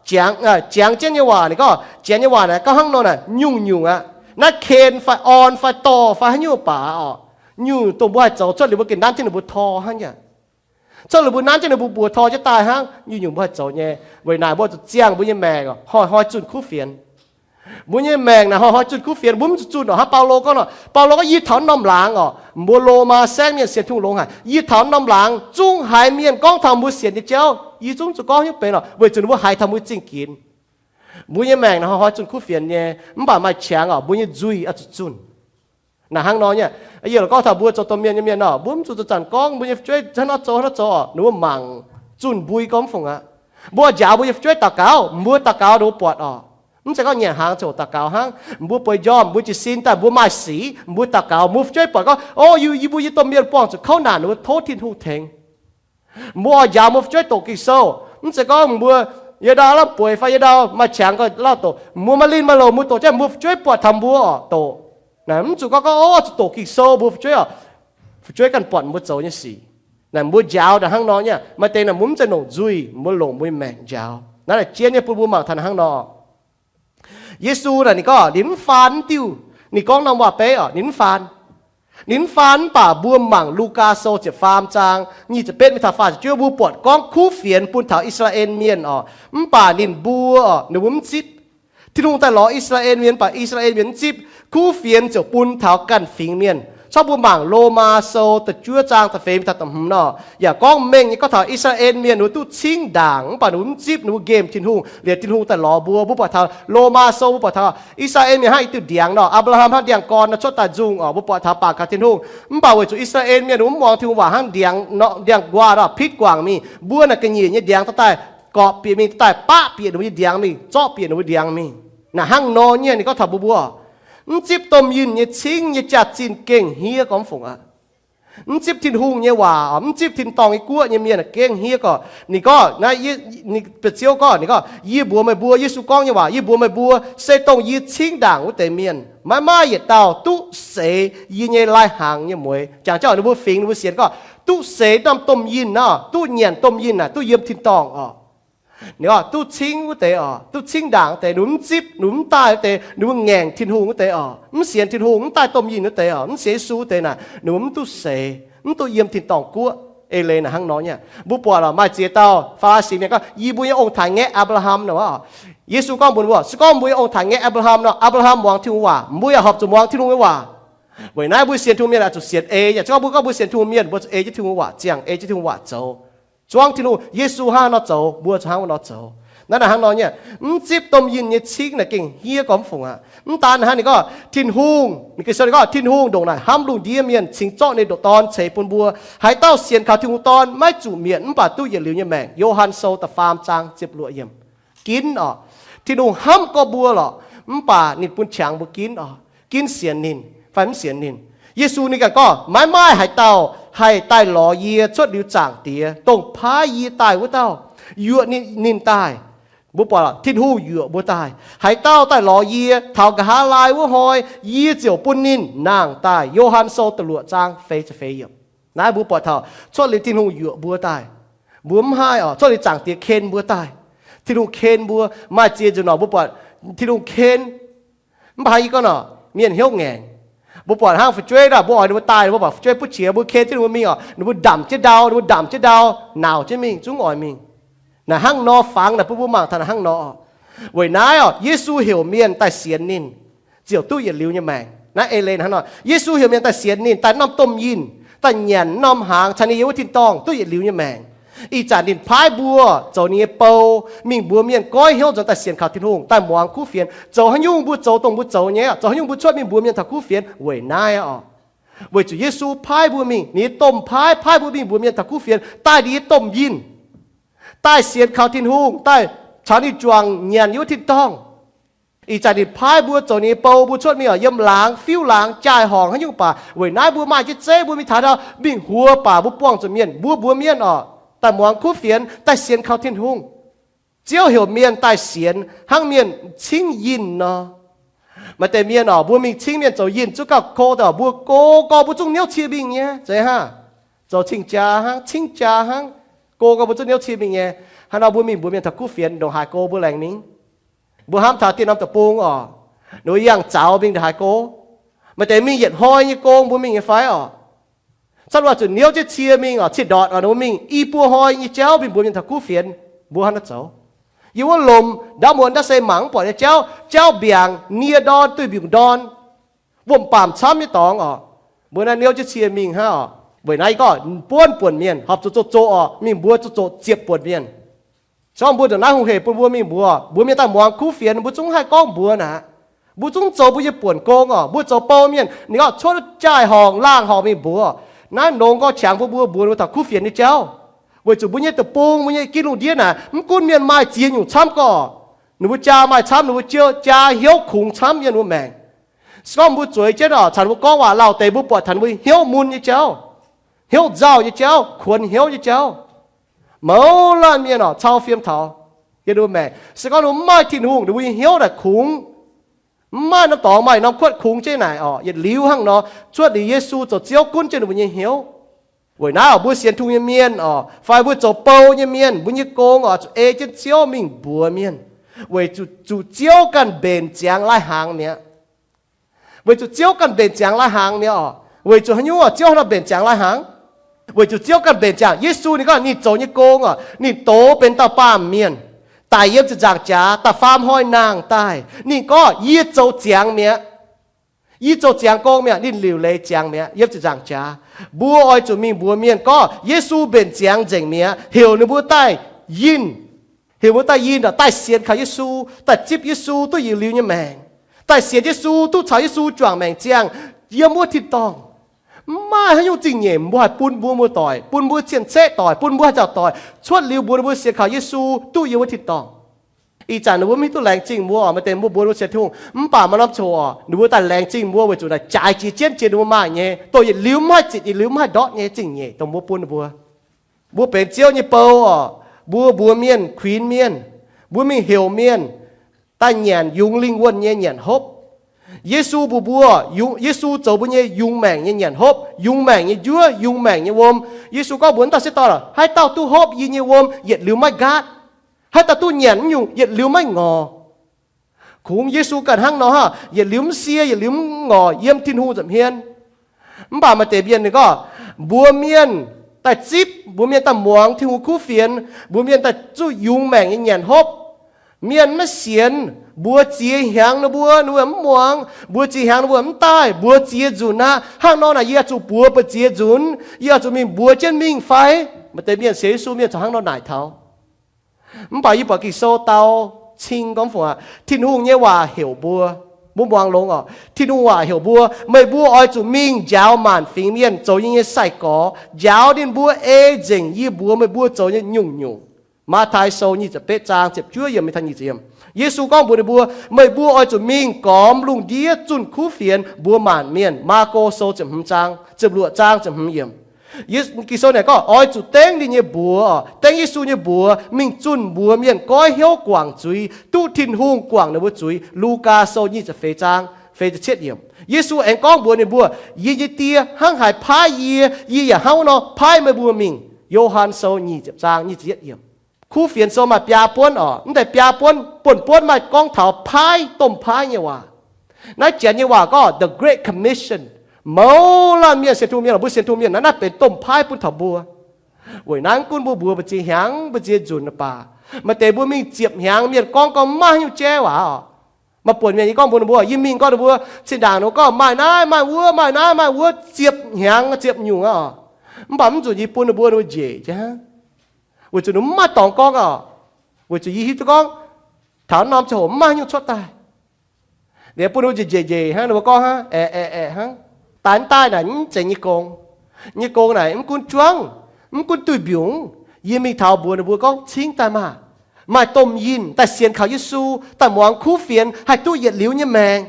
Jangx jienv nyei waac, ninh gorngv janx nyei waac naaiv gorngv hnangv nor naaic, nyungc-nyungc aqv. Naaiv ken fai orn fai dorh fai haaix nyungc baac orqc, nyungc dongh mbuo haih zoux, cuotv liuz mbuo gengh nanv jienv ninh mbuo tor hnangv nyei. Cuotv liuz mbuo nanv jienv ninh mbuo, mbuox tor jienv daaih hnangv, nyungc-nyungc mbuo haih zoux nyei. Weic naaic mbuo zuqc ziangh mbuo nyei maengc orqc, hnoi-hnoi zunh kuv fienx. Mbuo nyei maengc naaic hnoi-hnoi zunh kuv fienx, mbuo mv zuqc zunh orqc. Hnangv Baulo gorngv nor, Baulo gorngv, yie taux norm laangz orqc, mbuo Lomaa saengv mienh sienx Tin-Hungh longx haic. Yie taux norm laangz zungv haiz mienh gorngv taux mbuo sienx nyei jauv, yie zungv zuqc gorngv nyungc benx orqc, weic zuqc ninh mbuo haiz taux mbuo zingh ginx. Mbuo nyei maengc naaic hnoi-hnoi zunh kuv fienx nyei, mv baac maaih qangx orqc, mbuo nyei nzuih oix zuqc zunh. Naaic hnangv nor nyei, yie lorqc gorngv taux mbuo zoux domh mienh nyei mienh orqc, mbuo mv zuqc zanc-zanc gorngv mbuo nyei fu'jueiv hnangv nor zoux, hnangv nor zoux orqc, ninh mbuo mangc zunh mbui gorngv mv fungc aqv. Mbuo njaaux mbuo nyei fu'jueiv daux gaux, mbuo daux gaux ninh mbuo buatc orqc. Mv zeiz gorngv nyanc hnaangx ziouc daux gaux hnangv. Mbuo bueix njormh, mbuo jiez sin daaih, mbuo maaih sic, mbuo daux gaux, mbuo fu'jueiv buatc gorngv, o, yie, yie mbuo nyei domh mienh buangh zuqc kouv naanc, ninh mbuo tov Tin-Hungh tengx. Mbuo oix njaaux mbuo fu'jueiv doqc Ging-Sou. Mv zeiz gorngv mbuo yietc ndau lamh bueix fai yietc ndau maaih qangx gauh lauh doqc, mbuo maaih linh maaih loz mbuo doqc jienv, mbuo fu'jueiv buatc taux mbuo orqc doqc. Naaic mv zuqc gorngv, gorngv, o, zuqc doqc Ging-Sou mbuo fu'jueiv orqc. Fu'jueiv ganh buatc mbuo zoux nyei sic. Naaic mbuo njaaux naaic hnangv nor nyei, maaih deix naaic mbuo mv zeiz longc nzuih, mbuo longc mbuo nyei maengc njaaux. Naaiv naaic jien nyei bun mbuo mangc taux naaic hnangv nor. Yesu naaic ninh gorngv ninh mv faan mv diuh, ninh gorngv norm waac-beiv orqc, ninh mv faan. Ninh mv faan, mv baac mbuo mangc Lugaa Sou ziepc faam zaang nyic ziepc betv mingh taux faah ziepc juov, mbuo buatc gorngv kuv fienx bun taux I^saa^laa^en Mienh oc. Mv baac ninh mbuo oc, ninh mbuo mv zipv. Tin-Hungh daaih lorz I^saa^laa^en Mienh, mv baac I^saa^laa^en Mienh mv zipv, kuv fienx ziouc bun taux ganh fingx mienh. Corc mbuo mangc Lomaa Sou da'juov zaang da'feix mingh taux da'hmz nor, yaac gorngv mengh nyei gorngv taux I^saa^laa^en Mienh ninh mbuo duqv cingv ndaangc, mv baac ninh mbuo mv zipv, ninh mbuo nqemh Tin-Hungh, liuz Tin-Hungh daaih lorz mbuo. Mbuo buatc taux Lomaa Sou, mbuo buatc taux I^saa^laa^en Mienh hnangv i diuh ndiangx nor, Apc^laa^ham hnangv ndiangx-gorn nor cuotv daaih nzungh oc. Mbuo buatc taux bangc kaux Tin-Hungh, mv baac weic zuqc I^saa^laa^en Mienh ninh mbuo mv muangx Tin-Hungh waac, hnangv ndiangx, ndiangx-nquaah nor pitv guangc mingh, mbuo naaic ga'nyiec nyei ndiangx daaih daaih gorpc bieqc mingh, daaih baqv bieqc ninh mbuo nyei ndiangx mingh, zorqv bieqc ninh mbuo ndiangx mingh. Naaic hnangv nor nyei ninh gorngv taux mbuo mbuo mv zipv domh yinh nyei cingv nyei jaax-zinh gengh hniev gormx fungc aqv. Mv zipv Tin-Hungh nyei waac, mv zipv tin-dorngh nyei guoqv nyei mienh gengh hniev gorqv. Ninh gorngv, naaiv, ninh, Ziouv gorngv, ninh gorngv, yie mbuox meih mbuo, Yesu gorngv nyei waac, yie mbuox meih mbuo, se dongh yie cingv ndaangc wuov deix mienh, maiv maaih yietc dauh duqv seix yie nyei lai-hnaangx nyei mueix. Jangx jauv ninh mbuo fingx, ninh mbuo sienx gorngv duqv seix norm domh yinh nor, duqv nyanc domh yinh naaic, duqv yiem tin-dorngh oc. Ninh gorngv duqv cingv wuov deix oc, duqv cingv ndaangc wuov deix, ninh mv zipv, ninh mv daaih wuov deix, ninh mbuo ngaengc Tin-Hungh wuov deix oc, mv sienx Tin-Hungh, mv daaih domh yinh wuov deix oc, mv sienx Yesu wuov deix naaic, ninh mbuo mv duqv seix, mv duqv yiem tin-dorngh guoqv. Eix leiz naaic hnangv nor nyei. Mbuo buatc oc, maaih ziex dauh Faa^li^si mienh gorngv, yie mbuo nyei ong-taaix-ngaeqv Apc^laa^ham nor. Yesu gorngv mbuox ninh mbuo, se gorngv mbuo nyei ong-taaix-ngaeqv Apc^laa^ham nor, Apc^laa^ham muangx Tin-Hungh waac, mbuo yaac horpc zuqc muangx Tin-Hungh nyei waac. Weic naaiv mbuo sienx Tin-Hungh mienh oix zuqc sienx ei, yaac se gorngv mbuo gorngv mbuo sienx Tin-Hungh mienh, mbuo zuqc ei jienv Tin-Hungh waac, ziangh ei jienv Tin-Hungh waac zoux. Zuangv Tin-Hungh, Yesu hnangv haaix nor zoux, mbuo zuqc hnangv nor zoux. Naaiv naaic hnangv nor nyei, mv zipv domh yinh nyei cingv naaic gengh hniev gormx fungc aqv. Mv daan hnangv, ninh gorngv Tin-Hungh, ninh gengh sou ninh gorngv Tin-Hungh ndongc naaic hnamv lungh ndiev mienh cingx zorqv ninh ndoqc Dorn ceix bun mbuo. Haaix dauh sienx kaux Tin-Hungh Dorn maiv zuqc mietc, mv baac duqv yietc liuz nyei maengc. Yo^han Sou da'faam zaang ziepc luoqc yiemc. Ginv oc. Tin-Hungh hnamv gorngv mbuo lorqc, mv baac ninh bun qangx mbuo ginv oc. Ginv sienx ninh fai mv sienx ninh. Yesu ninh ganh gorngv, maiv maaih haaix dauh haih daaih lorz yie cuotv liuz Zaangc Diex, dongh paaiv yie daaih wuov dauh. Yuoqc ninh, ninh daaih. Mbuo buatc Tin-Hungh yuoqc mbuo daaih. Haaix dauh daaih lorz yie taux nqa'haav laai wuov hnoi, yie ziouc bun ninh nangh daaih. Yo^han Sou da'luoqc zaang feix ziepc feix yiemc. Naaiv mbuo buatc taux cuotv liuz Tin-Hungh yuoqc mbuo daaih. Mbuo mv haih oc, cuotv liuz Zaangc Diex ken mbuo daaih. Tin-Hungh ken mbuo. Maaih ziex nzunc nor mbuo buatc Tin-Hungh ken. Mv baac hnangv yie gorngv nor, mienh hnyouv ngaengc. Mbuo buatc hnangv fu'jueiv naaic, mbuo oix ninh mbuo daaih, mbuo buatc fu'jueiv butv qiex, mbuo ken jienv ninh mbuo mingh oc, ninh mbuo ndamc jienv ndau, ninh mbuo ndamc jienv ndau, nauc jienv mingh, zungv oix mingh. Naaic hnangv nor fangx naaic bun mbuo mangc taux naaic hnangv nor oc. Weic naaiv oc, Yesu heuc mienh daaih sienx ninh ziouc duqv yietc liuz nyei maengc. Naaiv eix leiz hnangv nor, Yesu heuc mienh daaih sienx ninh, daaih norm domh yinh, daaih nyanc norm hnaangx, caux ninh yiem wuov tin-dorngh duqv yietc liuz nyei maengc. Ih zanc ninh paaiv mbuo zoux ninh nyei bou, mingh mbuox mienh goiv hnyouv nzuonx daaih sienx kaux Tin-Hungh, daaih muangx kuv fienx. Zoux haaix nyungc mbuo zoux dongh mbuo zoux nyei, zoux haaix nyungc mbuo cuotv mingh mbuox mienh taux kuv fienx weic naaiv oc. Weic zuqc Yesu paaiv mbuo mingh, ninh nyei domh paaiv, paaiv mbuo mingh mbuox mienh taux kuv fienx, daaih ninh nyei domh yinh, daaih sienx kaux Tin-Hungh, daaih caux ninh juangc nyanc yiem wuov tin-dorngh. Ih zanc ninh paaiv mbuo zoux ninh nyei bou, mbuo cuotv mingh oc, yiem laangz, fiuv laangz, jaai-horngc haaix nyungc baac, weic naaiv mbuo maaih jienv zeiv, mbuo mingh taux ndau mingh huox baac mbuo buangh zuqc mienh, mbuo mbuox mienh oc, daaih muangx kuv fienx, daaih sienx kaux Tin-Hungh. Ziouv heuc mienh daaih sienx hnangv mienh cingv yinh nor. Maaih deix mienh oc, mbuo mingh cingv mienh zoux yinh zuqc gauh ko daaih, mbuo go gorx mbuo zungv niouv cie mingh nyei, zeiz hnangv. Zoux cing-jaa hnangv, cingv jaa hnangv, go gorx mbuo zungv niouv cie mingh nyei. Hnangv nor mbuo mingh mbuox mienh taux kuv fienx ndongc haaix go mbuo laengz mingh. Mbuo hnamv taux dieh norm deic-bung oc, ninh mbuo yangh zaux mingh ndongc haaix go. Maaih deix mingh yietc hnoi nyei gong mbuo mingh nyei fai oc. Camv oix zuqc niouv jienv cie mingh oc, ciev ndortc oc, ninh mbuo mingh i buo hnoi nyei jauv mingh mbuox mienh taux kuv fienx. Mbuo hnangv naaiv zoux. Yiem wuov lomc ndaamv muonz naaiv se mangc mv buatc nyei jauv, jauv mbiaangc, nie ndorn duih mbiungc ndorn, wuom-baamc camv nyei dorngx oc. Mbuo naaiv niouv jienv cie mingh hnangv oc. Weic naaiv yie gorngv buonv buonc mienh horpc zuqc zoqc zoqc oc, mingh mbuox zoqc zoqc ziepc buonc mienh. Se gorngv mbuo ndongc naaiv hungh hec bun mbuo mingh mbuox, mbuox mienh daaih muangx kuv fienx, mbuo zungv haih gorngv mbuox naaic. Mbuo zungv zoux mbuo nyei buonc gong oc. Mbuo zoux bou mienh, ninh gorngv cuotv jaaih-horngc laangh horngc mingh mbuox. Naaiv longx gorngv qangx bun mbuo mbuox ninh mbuo taux kuv fienx nyei jauv. Weic zuqc mbuo nyei deic-bung, mbuo nyei ginv lungh ndiev naaic, mv gunv mienh maaih ziex nyungc camv gorqv, ninh mbuo jaa maaih camv, ninh mbuo jaa hnyouv kungx camv yiem ninh mbuo maengc. Se gorngv mbuo zueiz jienv oc, caux ninh mbuo gorngv waac lauh deix, mbuo buatc taux ninh mbuo hnyouv mun nyei jauv, hnyouv nzauh nyei jauv, kuonx hnyouv nyei jauv. Mouz laanh mienh oc, cau fiem taux yiem ninh mbuo maengc. Se gorngv ninh mbuo mv maaih Tin-Hungh, ninh mbuo nyei hnyouv naaic kungx. Mv maaih norm dorngx maaih norm kuotv kungx jienv naaic oc. Yietc liuz hnangv nor, cuotv liuz Yesu zoux Ziouv gunv jienv ninh mbuo nyei hnyouv. Weic naaiv oc, mbuo sienx Tin-Hungh nyei mienh oc, fai mbuo zoux bou nyei mienh, mbuo nyei gong oc, zuqc ei jienv Ziouv mingh mbuox mienh, weic zuqc, zuqc Ziouv ganh mbenc ziangx lai-hnaangx mi'aqv. Weic zuqc Ziouv ganh mbenc ziangx lai-hnaangx mi'aqv oc. Weic zuqc haaix nyungc? Ziouv haaix nor mbenc ziangx lai-hnaangx? Weic zuqc Ziouv ganh mbenc ziangx. Yesu ninh gorngv ninh zoux nyei gong oc, ninh doz benx dauh baamh mienh, daic yiem ziepc nzaangc jaax, da'faam hnoi nangh daaih. Ninh gorngv, yie zoux ziangx mi'aqv. Yie zoux ziangx gong mi'aqv. Ninh liuc leiz ziangx mi'aqv yiem ziepc nzaangc jaax. Mbuo oix zuqc mingh mbuox mienh gorngv Yesu mbenc ziangx nzengc mi'aqv, heuc ninh mbuo daaih yinh. Heuc mbuo daaih yinh, daaih sienx kaux Yesu, daaih zipv Yesu duqv yietc liuz nyei maengc, daaih sienx Yesu duqv caux Yesu juangc maengc ziangh yiem wuov tin-dorngh. Mv maaih haaix nyungc zingh nyeic mbuo haih bun mbuo muoz-doic, bun mbuo cien-ceqv doic, bun mbuo haaix dauh doic cuotv liuz mbuox ninh mbuo sienx kaux Yesu duqv yiem wuov tin-dorngh. Ih zanc ninh mbuo mv hiuv duqv laengz zingh mbuo oc, maaih deix mbuo mbuox ninh mbuo sienx Tin-Hungh mv baac maaih norm coc oc, ninh mbuo daaih laengz zingh mbuo weic zuqc naaic jaaix jiex jienv jiex ninh mbuo maaih nyei, dongh yietc liuz mv haih zitc yietc liuz mv haih ndortv nyei zingh nyeic dongh mbuo bun ninh mbuo. Mbuo benx Ziouv nyei bou oc, mbuo mbuox mienh, kuinx mienh, mbuo mingh heuc mienh daaih nyanc yungz lingh wuonh nyei nyanc hopv. Yesu mbuox mbuo, Yesu zoux mbuo nyei yungz maengc nyei nyanc hopv, yungz maengc nyei njuov, yungz maengc nyei wuom. Yesu gorngv mbuox wuov dauh sieqv dorn, haaix dauh duqv hopv yie nyei wuom yietc liuz maiv nqaatv. Haaix dauh duqv nyanc naaiv nyungc yietc liuz maiv ngorc. Kungx Yesu ganh hnangv nor, yietc liuz mv sie, yietc liuz mv ngorc yiem Tin-Hungh nza'hmien. Mv baac maaih deix mienh ninh gorngv, mbuox mienh daaih zipv, mbuox mienh daaih muangx Tin-Hungh kuv fienx, mbuox mienh daaih zuqv yungz maengc nyei nyanc hopv. Mienh maiv sienx, mbuox ziex hnyangx ninh mbuo, ninh mbuo mv muangx, mbuox ziex hnyangx ninh mbuo mv daaih, mbuox ziex nzunc aqv. Hnangv nor naaic yie oix zuqc buoz ba'ziex nzunc, yie oix zuqc mingh mbuox jienv mingh fai? Maaih deix mienh sienx Yesu mienh corc hnangv nor naaic taux. Mv baac yie buatc Ging-Sou dau cing gorngv fungc aqv, Tin-Hungh nyei waac heuc mbuo, mbuo muangx longx oc. Tin-Hungh waac heuc mbuo, meih mbuo oix zuqc mingh njaaux maanc fingx mienh zoux yie nyei sai-gorx, njaaux ninh mbuo ei nzengc yie mbuox meih mbuo zoux nyei nyungc-nyungc. Matv^tai Sou nyic ziepc betv zaang ziepc juov yiemc, Yesu gorngv mbuox ninh mbuo, meih mbuo oix zuqc mingh gormx lungh ndiev zunh kuv fienx mbuox maanc mienh. Maako Sou ziepc hmz zaang, ziepc luoqc zaang ziepc hmz yiemc. Ging-Sou naaic gorngv oix zuqc dengv ninh nyei mbuox, dengv Yesu nyei mbuox mingh zunh mbuox mienh goiv hnyouv guangc zuiz, duqv Tin-Hungh guangc ninh mbuo zuiz. Lugaa Sou nyic ziepc feix zaang feix ziepc cietv yiemc. Yesu aengx gorngv mbuox ninh mbuo, yie nyei Die hnangv haaix paaiv yie, yie yaac hnangv wuov nor paaiv meih mbuo mingh. Yo^han Sou nyic ziepc zaang nyic ziepc yietv yiemc. Kuv fienx sou maaih biaa buonv oc. Mv deix biaa buonv, buonv-buonv maaih gorngv taux paaiv, domh paaiv nyei waac. Naaiv Janx nyei waac gorngv the Great Commission. Mouz laanh mienh, sienx Tin-Hungh mienh, mbuo sienx Tin-Hungh mienh naaiv, naaiv benx domh paaiv bun taux mbuo. Weic naaiv mv gunv mbuo mbuox mbu'ziex hnyangx, mbu'ziex nzunc baac, maaih deix mbuo mingh ziepc hnyangx mienh gorngv, gorngv maiv maaih haaix nyungc jaiv waac oc. Maaih buonc mienh yie gorngv mbuox ninh mbuo, yie mingh gorngv ninh mbuo, zinh ndaangc ninh mbuo gorngv maaih naaiv maaih wuov, maaih naaiv maaih wuov, ziepc hnyangx ziepc nyungc aqv oc. Mv baac mv zuqc yie bun ninh mbuo, ninh mbuo njiec jienv hnangv. Weic zuqc ninh mbuo mv maaih dorngx gorngv oc. Weic zuqc yie hiuv duqv gorngv taux norm ziangh hoc mv maaih haaix nyungc cuotv daaih. Liuz bun ninh mbuo njiec njiec njiec hnangv, ninh mbuo gorngv hnangv, aeqv, aeqv, aeqv, hnangv. Daaih mv daaih naaic mv zeiz nyei gong. Nyei gong naaic mv gunv juangv, mv gunv duih mbiungc. Yie mingh taux mbuox ninh mbuo gorngv, cingv daaih maah! Maaih domh yinh daaih sienx kaux Yesu, daaih muangx kuv fienx, haih duqv yietc liuz nyei maengc.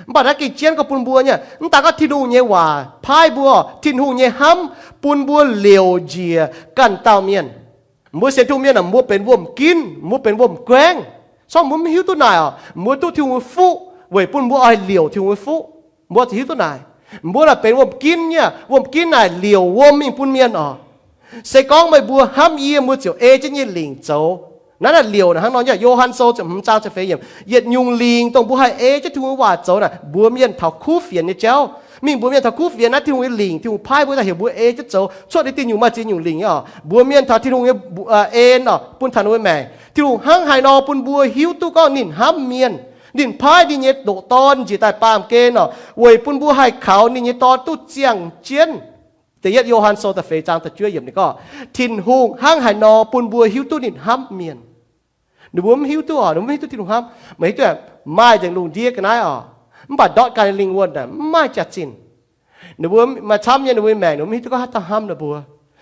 Mv baac naaiv gengh jienv gorngv bun mbuo nyei, mv daan gorngv Tin-Hungh nyei waac paaiv mbuo, Tin-Hungh nyei hnamv bun mbuo liouc njiec ganh dauh mienh. Mbuo sienx Tin-Hungh mienh aah, mbuo benx wuom-ginv, mbuo benx wuom-guaengv. Corc mbuo mv hiuv duqv naaic oc, mbuo duqv Tin-Hungh nyei fuqv weic bun mbuo oix liouc Tin-Hungh nyei fuqv. Mbuo ziouc hiuv duqv naaic. Mbuo naaic benx wuom-ginv nyei, wuom-ginv naaic liouc wuom mingh bun mienh oc. Se gorngv meih mbuo hnamv yie, mbuo ziouc ei jienv yie nyei lingc zoux. Naaiv naaic liouc naaic hnangv nor nyei. Yo^han Sou ziepc hmz zaang ziepc feix yiemc, yietc nyungc lingc dongh mbuo haih ei jienv Tin-Hungh nyei waac zoux naaic, mbuox mienh taux kuv fienx nyei jauv. Mingh mbuox mienh taux kuv fienx naaiv, Tin-Hungh nyei lingc, Tin-Hungh paaiv mbuo daaih heuc mbuo ei jienv zoux. Cuotv liuz diuh nyungc maaih ziex nyungc lingc nyei oc. Mbuox mienh taux Tin-Hungh nyei en oc, bun taux ninh mbuo maengc. Tin-Hungh hnangv haaix nor bun mbuo hiuv duqv gorngv ninh hnamv mienh, ninh paaiv ninh nyei ndoqc Dorn njiec daaih baamh gen oc, weic bun mbuo haih kaux ninh nyei Dorn duqv ziangh jienv. Da'yietv Yo^han Sou da'feix zaang da'juov yiemc ninh gorngv, Tin-Hungh hnangv haaix nor bun mbuo hiuv duqv ninh hnamv mienh. Ninh mbuo mv hiuv duqv oc, ninh mbuo mv hiuv duqv Tin-Hungh hnamv. Meih hiuv duqv maaih nzengc lungh ndiev ga'naaiv oc, mv baac ndortv ganh nyei lingh wuonh mv maaih jaax-zinh. Ninh mbuo maaih camv nyei ninh mbuo nyei maengc, ninh mbuo mv hiuv duqv gorngv haaix dauh hnamv ninh mbuo.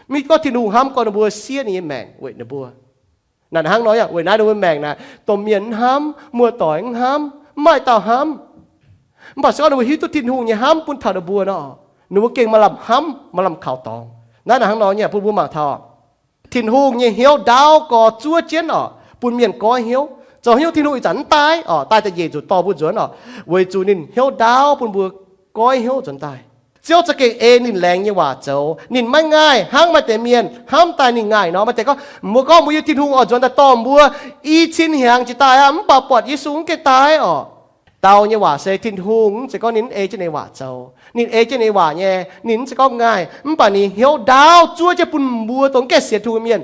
Mv hiuv duqv gorngv Tin-Hungh hnamv gorngv ninh mbuo siev ninh nyei maengc weic ninh mbuo. Naaic hnangv nor yaac weic naaiv ninh mbuo maengc naaic, domh mienh mv hnamv, muoz-doic mv hnamv, mv maaih dauh hnamv. Mv baac se gorngv ninh mbuo hiuv duqv Tin-Hungh nyei hnamv bun taux ninh mbuo nor, ninh mbuo gengh maaih lamh hnamv, maaih lamh kaux dorngx. Naaiv naaic hnangv nor nyei bun mbuo mangc taux Tin-Hungh nyei hnyouv ndaauv gorx zuov jienv oc, bun mienh goiv hnyouv. Zoux haaix nyungc Tin-Hungh ih zanc mv daaih oc, daaih da'nyeic nzunc dorh mbuo nzuonx oc, weic zuqc ninh hnyouv ndaauv bun mbuo goiv hnyouv nzuonx daaih. Ziouv za'gengh ei ninh laengz nyei waac zoux. Ninh maiv ngaih hnangv maaih deix mienh hnamv daaih ninh ngaih nor. Maaih deix gorngv, mbuo gorngv mbuo yiem Tin-Hungh oix nzuonx daaih dorh mbuo i cin hnyangx jiex daaih aqv, mv baac buatc Yesu mv gaengh daaih oc. Dau nyei waac se Tin-Hungh mv zeiz gorngv ninh mv ei jienv ninh nyei waac zoux. Ninh ei jienv ninh nyei waac nyei, ninh mv zeiz gorngv ngaih, mv baac ninh hnyouv ndaauv zuov jienv bun mbuo dongh mv gaengh sienx Tin-Hungh mienh.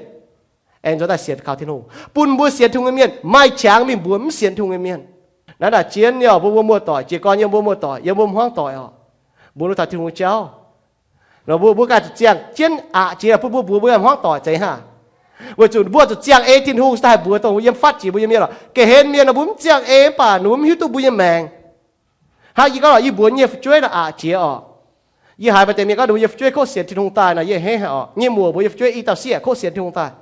Aengx nzuonx daaih sienx kaux Tin-Hungh, bun mbuo sienx Tin-Hungh nyei mienh maaih qangx mingh mbuox mv sienx Tin-Hungh nyei mienh. Naaiv ndaangc jienv nyei mbuo, mbuo muoz-doic, jiez gorn yiem mbuo muoz-doic, yiem mbuo hmuangv doic oc, mbuo lui taux Tin-Hungh jauv. Nor mbuo, mbuo ganh zuqc ziangh jienv aqc jiex bun mbuo mbuox mbuo hmuangv doic zeiz hnangv. Weic zuqc mbuo zuqc ziangh ei Tin-Hungh se daaih mbuox dongh yiem fatv jiex mbuo nyei mienh lorqc. Ga'hlen mienh nor mbuo mv ziangh ei, mv baac ninh mbuo mv hiuv duqv mbuo nyei maengc. Hnangv yie gorngv lorqc, yie mbuox yie nyei fu'jueiv nor aqc jiex oc. Yie haiz maaih deix mienh gorngv ninh mbuo nyei fu'jueiv kov sienx Tin-Hungh daaih nor, yie hneiv haic oc. Yie nyei muoc mbuox yie fu'jueiv i dauh sieqv kov sienx Tin-Hungh daaih.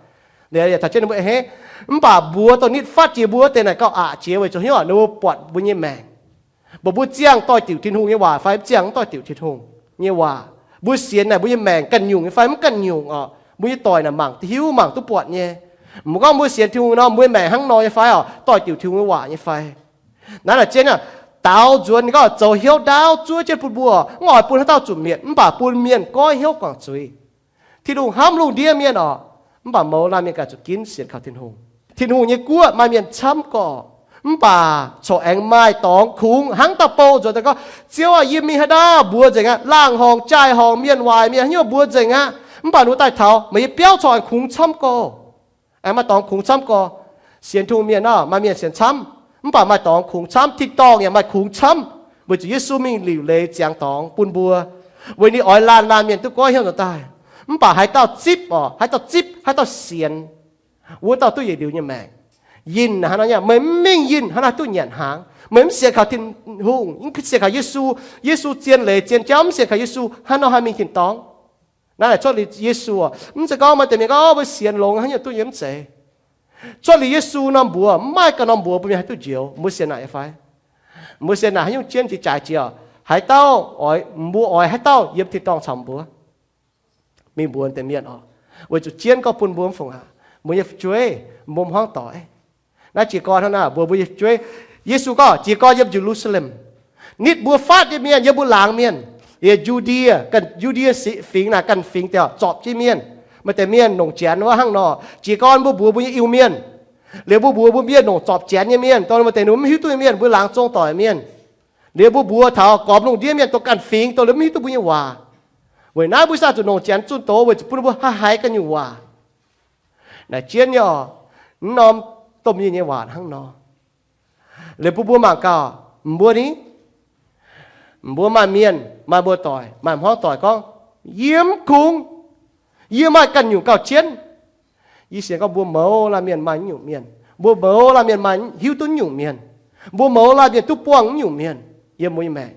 Liuz yaac taux jienv ninh mbuo a'hneiv. Mv baac mbuox dongh nitv fatv jiex mbuo wuov deix naaic gauh aqc jiex weic zuqc hnyouv ninh mbuo buatc mbuo nyei maengc. Mbuo, mbuo ziangh doix-diuc Tin-Hungh nyei waac fai mv ziangh doix-diuc Tin-Hungh nyei waac. Mbuo sienx naaic mbuo nyei maengc ganh nyungc nyei fai mv ganh nyungc oc. Mbuo nyei doic naaic mangc duqv hiuv, mangc duqv buatc nyei. Mv gorngv mbuo sienx Tin-Hungh nor, mbuo nyei maengc hnangv nor nyei fai oc, doix-diuc Tin-Hungh nyei waac nyei fai. Naaiv naaic jienv nyei, daaux nzuonx ninh gorngv zoux hnyouv ndaauv zuov jienv bun mbuo, mv oix bun haaix dauh zuqc mietc, mv baac bun mienh goiv hnyouv guangc zuiz. Tin-Hungh hnamv lungh ndiev mienh oc, mv baac mouz laanh mienh ganh zuqc ginv sienx kaux Tin-Hungh. Tin-Hungh nyei guoqv maaih mienh camv gorqv, mv baac corc aengx maaih dorngx kungx hnangv dauh bou nzuonx daaih gorngv, Ziouv aah, yie mingh haaix ndau mbuox nzengc aqv. Laangh horngc, jaai horngc, mienh waaic mienh, haaix nyungc mbuox nzengc aqv. Mv baac ninh mbuo daaih taux meih nyei biauv corc aengx kungx camv gorqv. Aengx maaih dorngx kungx camv gorqv. Sienx Tin-Hungh mienh aah, maaih mienh sienx camv, mv baac maaih dorngx kungx camv. Tin-dorngh yaac maaih kungx camv, weic zuqc Yesu mingh liuc leiz ziangx dorngx bun mbuo, weic ninh oix laanh laanh mienh duqv goiv hnyouv nzuonx daaih. Mv baac haaix dauh zipv oc, haaix dauh zipv, haaix dauh sienx, wuov dauh duqv yietc liuz nyei maengc. Yinh hnangv nor nyei, meih mv mingh yinh hnangv naaiv duqv nyanc hnaangx. Meih mv sienx kaux Tin-Hungh, mv sienx kaux Yesu, Yesu zien leiz zien jauv, mv sienx kaux Yesu, hnangv nor haih mingh tin-dorngh? Naaiv cuotv liuz Yesu oc. Mv zeiz gorngv maaih deix mienh gorngv, Mbuo sienx longx, haaix nyungc duqv nyei, mv zeiz. Cuotv liuz Yesu norm mbuox, mv maaih ganh norm mbuox bun mienh haih duqv njoux. Mbuo sienx naaic nyei fai? Mbuo sienx naaic haaix nyungc jienv jiex jaaix jiex oc. Haaix dauh oix, mbuo oix haaix dauh yiem tin-dorngh caux mbuo mingh mbuox deix mienh oc, weic zuqc jienv gorngv bun mbuo mv fungc aqv. Mbuo nyei fu'jueiv, mbuo hmuangv doic, naaiv jiez gorn hnangv naaic mbuox mbuo nyei fu'jueiv. Yesu gorngv jiez gorn yiem Ye^lu^saa^lem, nitv mbuo fatv nyei mienh, yiem mbuo laangz mienh, yiem Yu^ndie, ganh Yu^ndie fingx naaic, ganh fingx daaih zorpc jienv mienh. Maaih deix mienh longc janx wuov hnangv nor. Jiez gorn mbuo mbuox mbuo nyei Iu-Mienh, liuz mbuo mbuox mbuo mienh longc zorpc janx nyei mienh, dongh maaih deix ninh mbuo mv hiuv duqv nyei mienh, mbuo laangz zong doic mienh. Liuz mbuo mbuox taux gormx lungh ndiev mienh dongh ganh fingx, dongh ninh mv hiuv duqv mbuo nyei waac. Weic naaiv mbuo sai zuqc longc janx zunh doz weic zuqc bun mbuo haih haiz ganh nyungc waac. Naaic jienv nyei oc, mv norm domh yinh nyei waac hnangv nor. Liuz bun mbuo mangc gaax, mbuo ni, mbuo maaih mienh, maaih mbuo doic, maaih hmuangv doic gorngv, Yie mv kungx. Yie maaih ganh nyungc gauh jienv. Yie sienx gorngv mbuo mouz laanh mienh maaih nyungc mienh. Mbuo mouz laanh mienh maaih hiuv duqv nyungc mienh. Mbuo mouz laanh mienh duqv buangh nyungc mienh yiem mbuo nyei maengc.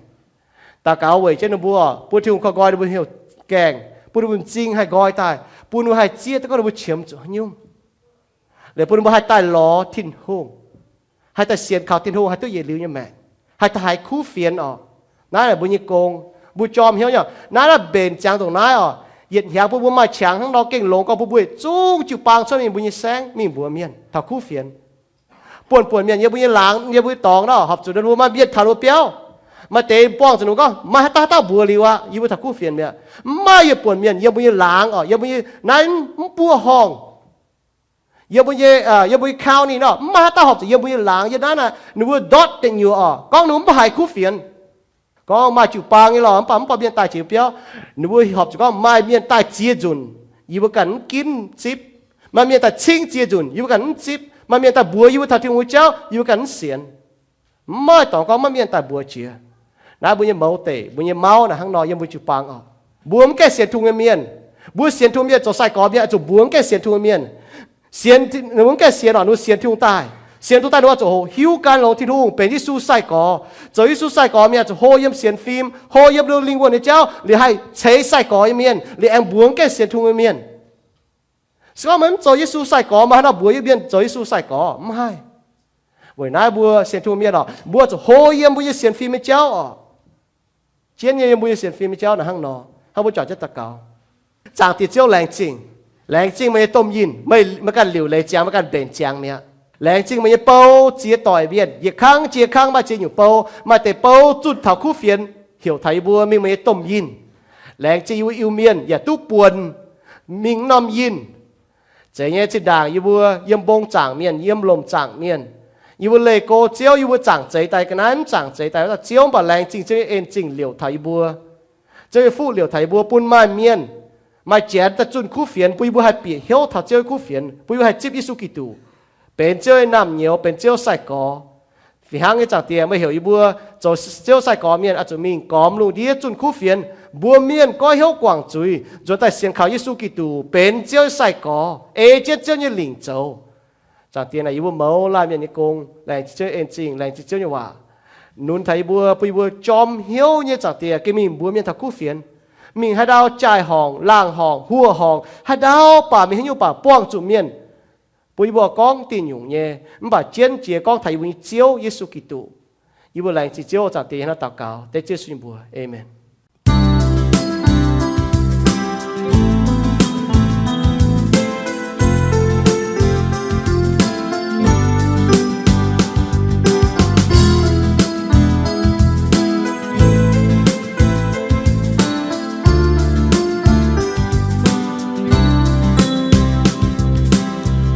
Daux gaux weic jienv ninh mbuo, bun Tin-Hungh koi nqoi ninh mbuo hnyouv gaengh, bun ninh mbuo m'zing haih nqoi daaih, bun ninh mbuo haih zieqv duqv gorngv ninh mbuo qiemx zuqc haaix nyungc. Liuz bun ninh mbuo haih daaih lorz Tin-Hungh, haih daaih sienx kaux Tin-Hungh, haih duqv yietc liuz nyei maengc, haih daaih haiz kuv fienx oc. Naaiv mbuo nyei gong, mbuo jorm hnyouv nyei. Naaiv, naaiv mbenc ziangx ndongc naaiv oc. Yietc hnyangx bun mbuo maaih qangx hnangv nor gengh longx gorngv bun mbuo yietc zungv jiu-baang cuotv mingh mbuo nyei saengv mingh mbuox mienh taux kuv fienx. Buonc buonc mienh yiem mbuo nyei laangz, yiem mbuo nyei dorngx nor, horpc zuqc ninh mbuo maaih mienh taux ninh mbuo biauv. Maaih deix buangh zuqc ninh mbuo gorngv, Maaih haaix dauh haaix dauh mbuox liuz aqv, yie mbuo taux kuv fienx mi'aqv. Mv maaih yietc buonc mienh yiem mbuo nyei laangz oc, yiem mbuo nyei naaiv mv buov horngh, yiem mbuo nyei, yiem mbuo nyei county nor, mv maaih haaix dauh horpc zuqc yiem mbuo nyei laangz yiem naaiv naaic ninh mbuo ndortv deic nyuoqc oc, gorngv ninh mbuo mv haih kuv fienx. Gorngv maaih jiu-baang nyei lorqc, mv baac mv buatc mienh daaih jiex biauv. Ninh mbuo horpc zuqc gorngv maaih mienh daaih ziex nzunc, yie mbuo ganh mv ginv zipv. Maaih mienh daaih cingv ziex nzunc, yie mbuo ganh mv zipv. Maaih mienh daaih mbuox yie mbuo taux Tin-Hungh nyei jauv, yie mbuo ganh mv sienx. Mv maaih dorngx gorngv maiv mienh daaih mbuox jiex. Naaiv mbuo nyei mouz deic, mbuo nyei mauv naaic hnangv nor yiem mbuo jiu-baang oc. Mbuo mv gaengh sienx Tin-Hungh nyei mienh, mbuo sienx Tin-Hungh mienh zoux sai-gorx mienh, zuqc mbuox mv gaengh sienx Tin-Hungh nyei mienh. Sienx, ninh mbuo mv gaengh sienx oc, ninh mbuo sienx Tin-Hungh daaih. Sienx Tin-Hungh daaih ninh mbuo zuqc hoqc hiuv gan longx Tin-Hungh, benx Yesu sai-gorx, zoux Yesu sai-gorx mienh, zuqc hlo yiem sienx fim, hlo yiem lingh wuonh nyei jauv, liuz haih ceix sai-gorx nyei mienh, liuz aengx mbuox mv gaengh sienx Tin-Hungh nyei mienh. Se gorngv meih mv zoux Yesu sai-gorx, meih haaix nor mbuox yie mienh zoux Yesu sai-gorx? Mv haih. Weic naaiv mbuo sienx Tin-Hungh mienh oc, mbuo zuqc hlo yiem mbuo nyei sienx fim nyei jauv oc. Jienv nyei yiem mbuo nyei sienx fim nyei jauv naaic hnangv nor. Hnangv mbuo juangc jienv daux gaux. Zaangc Diex Ziouv, laengz zingh. Laengz zingh meih nyei domh yinh, meih ganh liuc leiz ziangx, meih ganh mbenc ziangx mi'aqv. Laengz zingh meih nyei bou ziex doic mienh, yietc kangv jiex kangv maaih ziex nyungc bou. Maaih deix bou zunh taux kuv fienx, heuc taux yie mbuo mingh meih nyei domh yinh. Laengz zingh yie mbuo Iu-Mienh yaac duqv buonc mingh norm yinh. Zeiz nyei, zinh ndaangc yie mbuo yiem mbong zaangc mienh, yiem lomc zaangc mienh, Yie mbuo leih go Ziouv, yie mbuo zaangc zeix daaih ga'naaiv, mv zaangc zeix daaih, Ziouv mv baac laengz zingh Ziouv nyei en-zingh liouc taux yie mbuo. Ziouv nyei fuqv liouc taux yie mbuo, bun maaih mienh maaih janx daaih zunh kuv fienx, bun yie mbuo haih bieqc hnyouv taux Ziouv nyei kuv fienx, bun yie mbuo haih zipv Yesu Giduc, benx Ziouv nyei naamh nyouz, benx Ziouv sai-gorx. Fih hnangv nyei, Zaangc Diex, meih heuc yie mbuo zoux Ziouv sai-gorx mienh oix zuqc mingh gormx lungh ndiev zunh kuv fienx. Mbuo mienh goiv hnyouv guangc zuiz, nzuonx daaih sienx kaux Yesu Giduc, benx Ziouv nyei sai-gorx, ei jienv Ziouv nyei lingc zoux. Zaangc Diex, naaic yie mbuo mouz laanh mienh nyei gong, laengz zingh Ziouv en-zingh, laengz zingh Ziouv nyei waac nunc taux yie mbuo, bun yie mbuo jorm hnyouv nyei, Zaangc Diex, gengh mingh mbuox mienh taux kuv fienx, mingh haaix ndau jaai-horngc, laangh horngc, huoqc horngc, haaix ndau baac mingh haaix nyungc baac buangh zuqc mienh, bun yie mbuo gorngv diuh nyungc nyei, mv baac jienv jiex gorngv taux yie mbuo nyei Ziouv Yesu Giduc. Yie mbuo laengz zingh Ziouv, Zaangc Diex, hnangv naaiv daux gaux dengv Ziouv Yesu nyei mbuox. Aamen.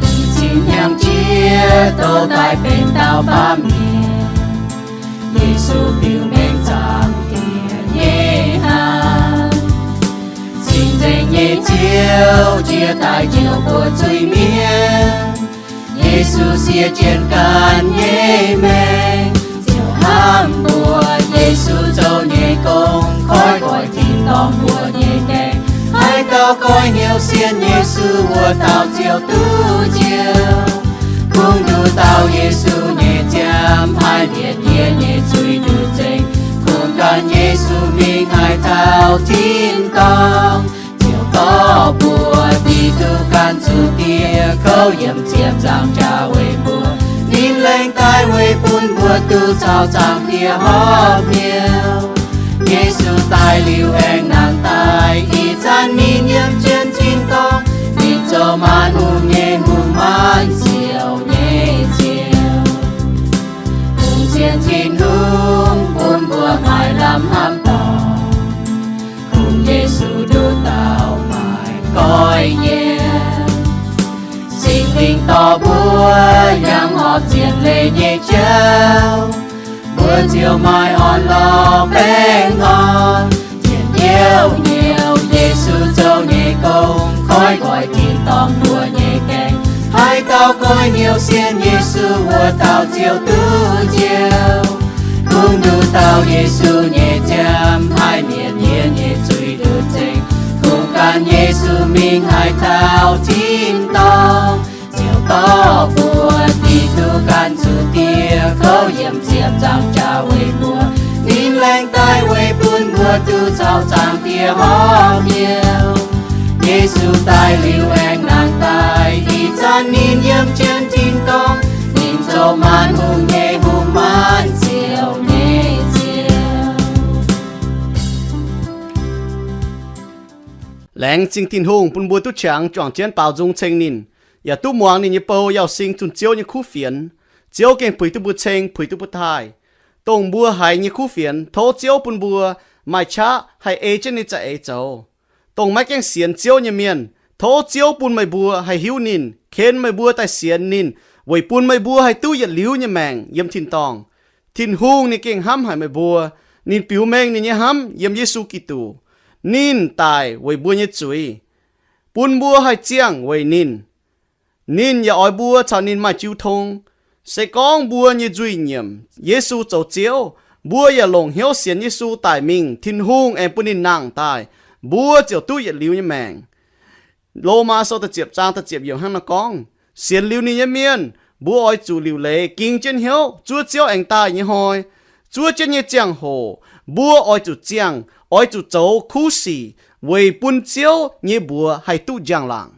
Ih cin hnyangx-jieqv douh daaih benx dauh baamh mienh, Yesu biux mengh Zaangc Diex nyei hnaangx. Cing-Nzengc nyei Ziouv jiex daaih njoux mbuo zuiz-mienh. Yesu siev jienv ganh nyei maengc, ziouc hnamv mbuo. Yesu zoux nyei gong koiv nqoi tin-dorngh mbuo nyei gaengh. Haaix dauh goiv hnyouv sienx Yesu, wuov dauh ziouc duqv njoux. Kungx nduqc dauh Yesu nyei ziangh maaic mietc yie nyei zuiz nduqc nzengc. Kungx gan Yesu mingh haaix taux tin-dorngh, ziouc dorh mbuo diqc duqv gan zuqc dieh kouv yiem ziepc nzaangc jaax weic mbuo. Ninh laengz daaih weic bun mbuo duqv caux Zaangc Diex horpc hnyouv. Yesu daaih liuz aengx nangh daaih, ih zanc ninh yiem jienv tin-dorngh. Ninh zoux maanc hungh nyei Hungh, maanc ziouc nyei Ziouv. Kungx sienx Tin-Hungh bun mbuo maaih lamh hnamv dorngc. Kungx Yesu nduqc dauh maaih goiv yiem. Singx Lingh dorh mbuo yangh horpc zien leiz nyei jauv, mbuo ziouc maaih orn-lorqc baengh orn. Njien-youh nyouz Yesu zoux nyei gong koiv nqoi tin-dorngh mbuo nyei gaengh. Haaix dauh goiv hnyouv sienx Yesu, wuov dauh ziouc duqv njoux. Kungx nduqc dauh Yesu nyei ziangh maaic mietc yie nyei zuiz nduqc nzengc. Kungx gan Yesu mingh haaix taux tin-dorngh, ziouc dorh mbuo diqc duqv gan zuqc dieh kouv yiem ziepc nzaangc jaax weic mbuo. Ninh laengz daaih weic bun mbuo duqv caux Zaangc Diex horpc hnyouv. Yesu daaih liuz aengx nangh daaih, ih zanc ninh yiem jienv tin-dorngh. Ninh zoux maanc hungh nyei Hungh, maanc ziouc nyei Ziouv. Laengz zingh Tin-Hungh bun mbuo duqv qangx juangc jienv baaux nzung ceng ninh, yaac duqv muangx ninh nyei bou Yauz Sing zunh Ziouv nyei kuv fienx. Ziouv gengh puix duqv mbuo ceng, puix duqv mbuo taaih. Dongh mbuo haiz nyei kuv fienx, tov Ziouv bun mbuo maaih qaqv haih ei jienv ninh za'eix zoux. Dongh maiv gaengh sienx Ziouv nyei mienh, tov Ziouv bun meih mbuo haih hiuv ninh, ken meih mbuo daaih sienx ninh, weic bun meih mbuo haih duqv yietc liuz nyei maengc yiem tin-dorngh. Tin-Hungh ninh gengh hnamv haic meih mbuo. Ninh biux mengh ninh nyei hnamv yiem Yesu Giduc. Ninh daic weic mbuo nyei zuiz, bun mbuo haih ziangh weic ninh. Ninh yaac oix mbuo caux ninh maaih jiu tong. Se gorngv mbuo nyei nzuih nyiemc Yesu zoux Ziouv, mbuo yaac longc hnyouv sienx Yesu daic mingh, Tin-Hungh aengx bun ninh nangh daaih, mbuo ziouc duqv yietc liuz nyei maengc. Lomaa Sou da'ziepc zaang da'ziepc yiemc hnangv naaiv gorngv, sienx liuz ninh nyei mienh, mbuo oix zuqc liuc leiz ging jienv hnyouv zuov Ziouv aengx daaih nyei hnoi. Zuov jienv nyei ziangh hoc, mbuo oix zuqc ziangh, oix zuqc zoux kuv sic weic bun Ziouv nyei mbuox haih duqv njang-laangc.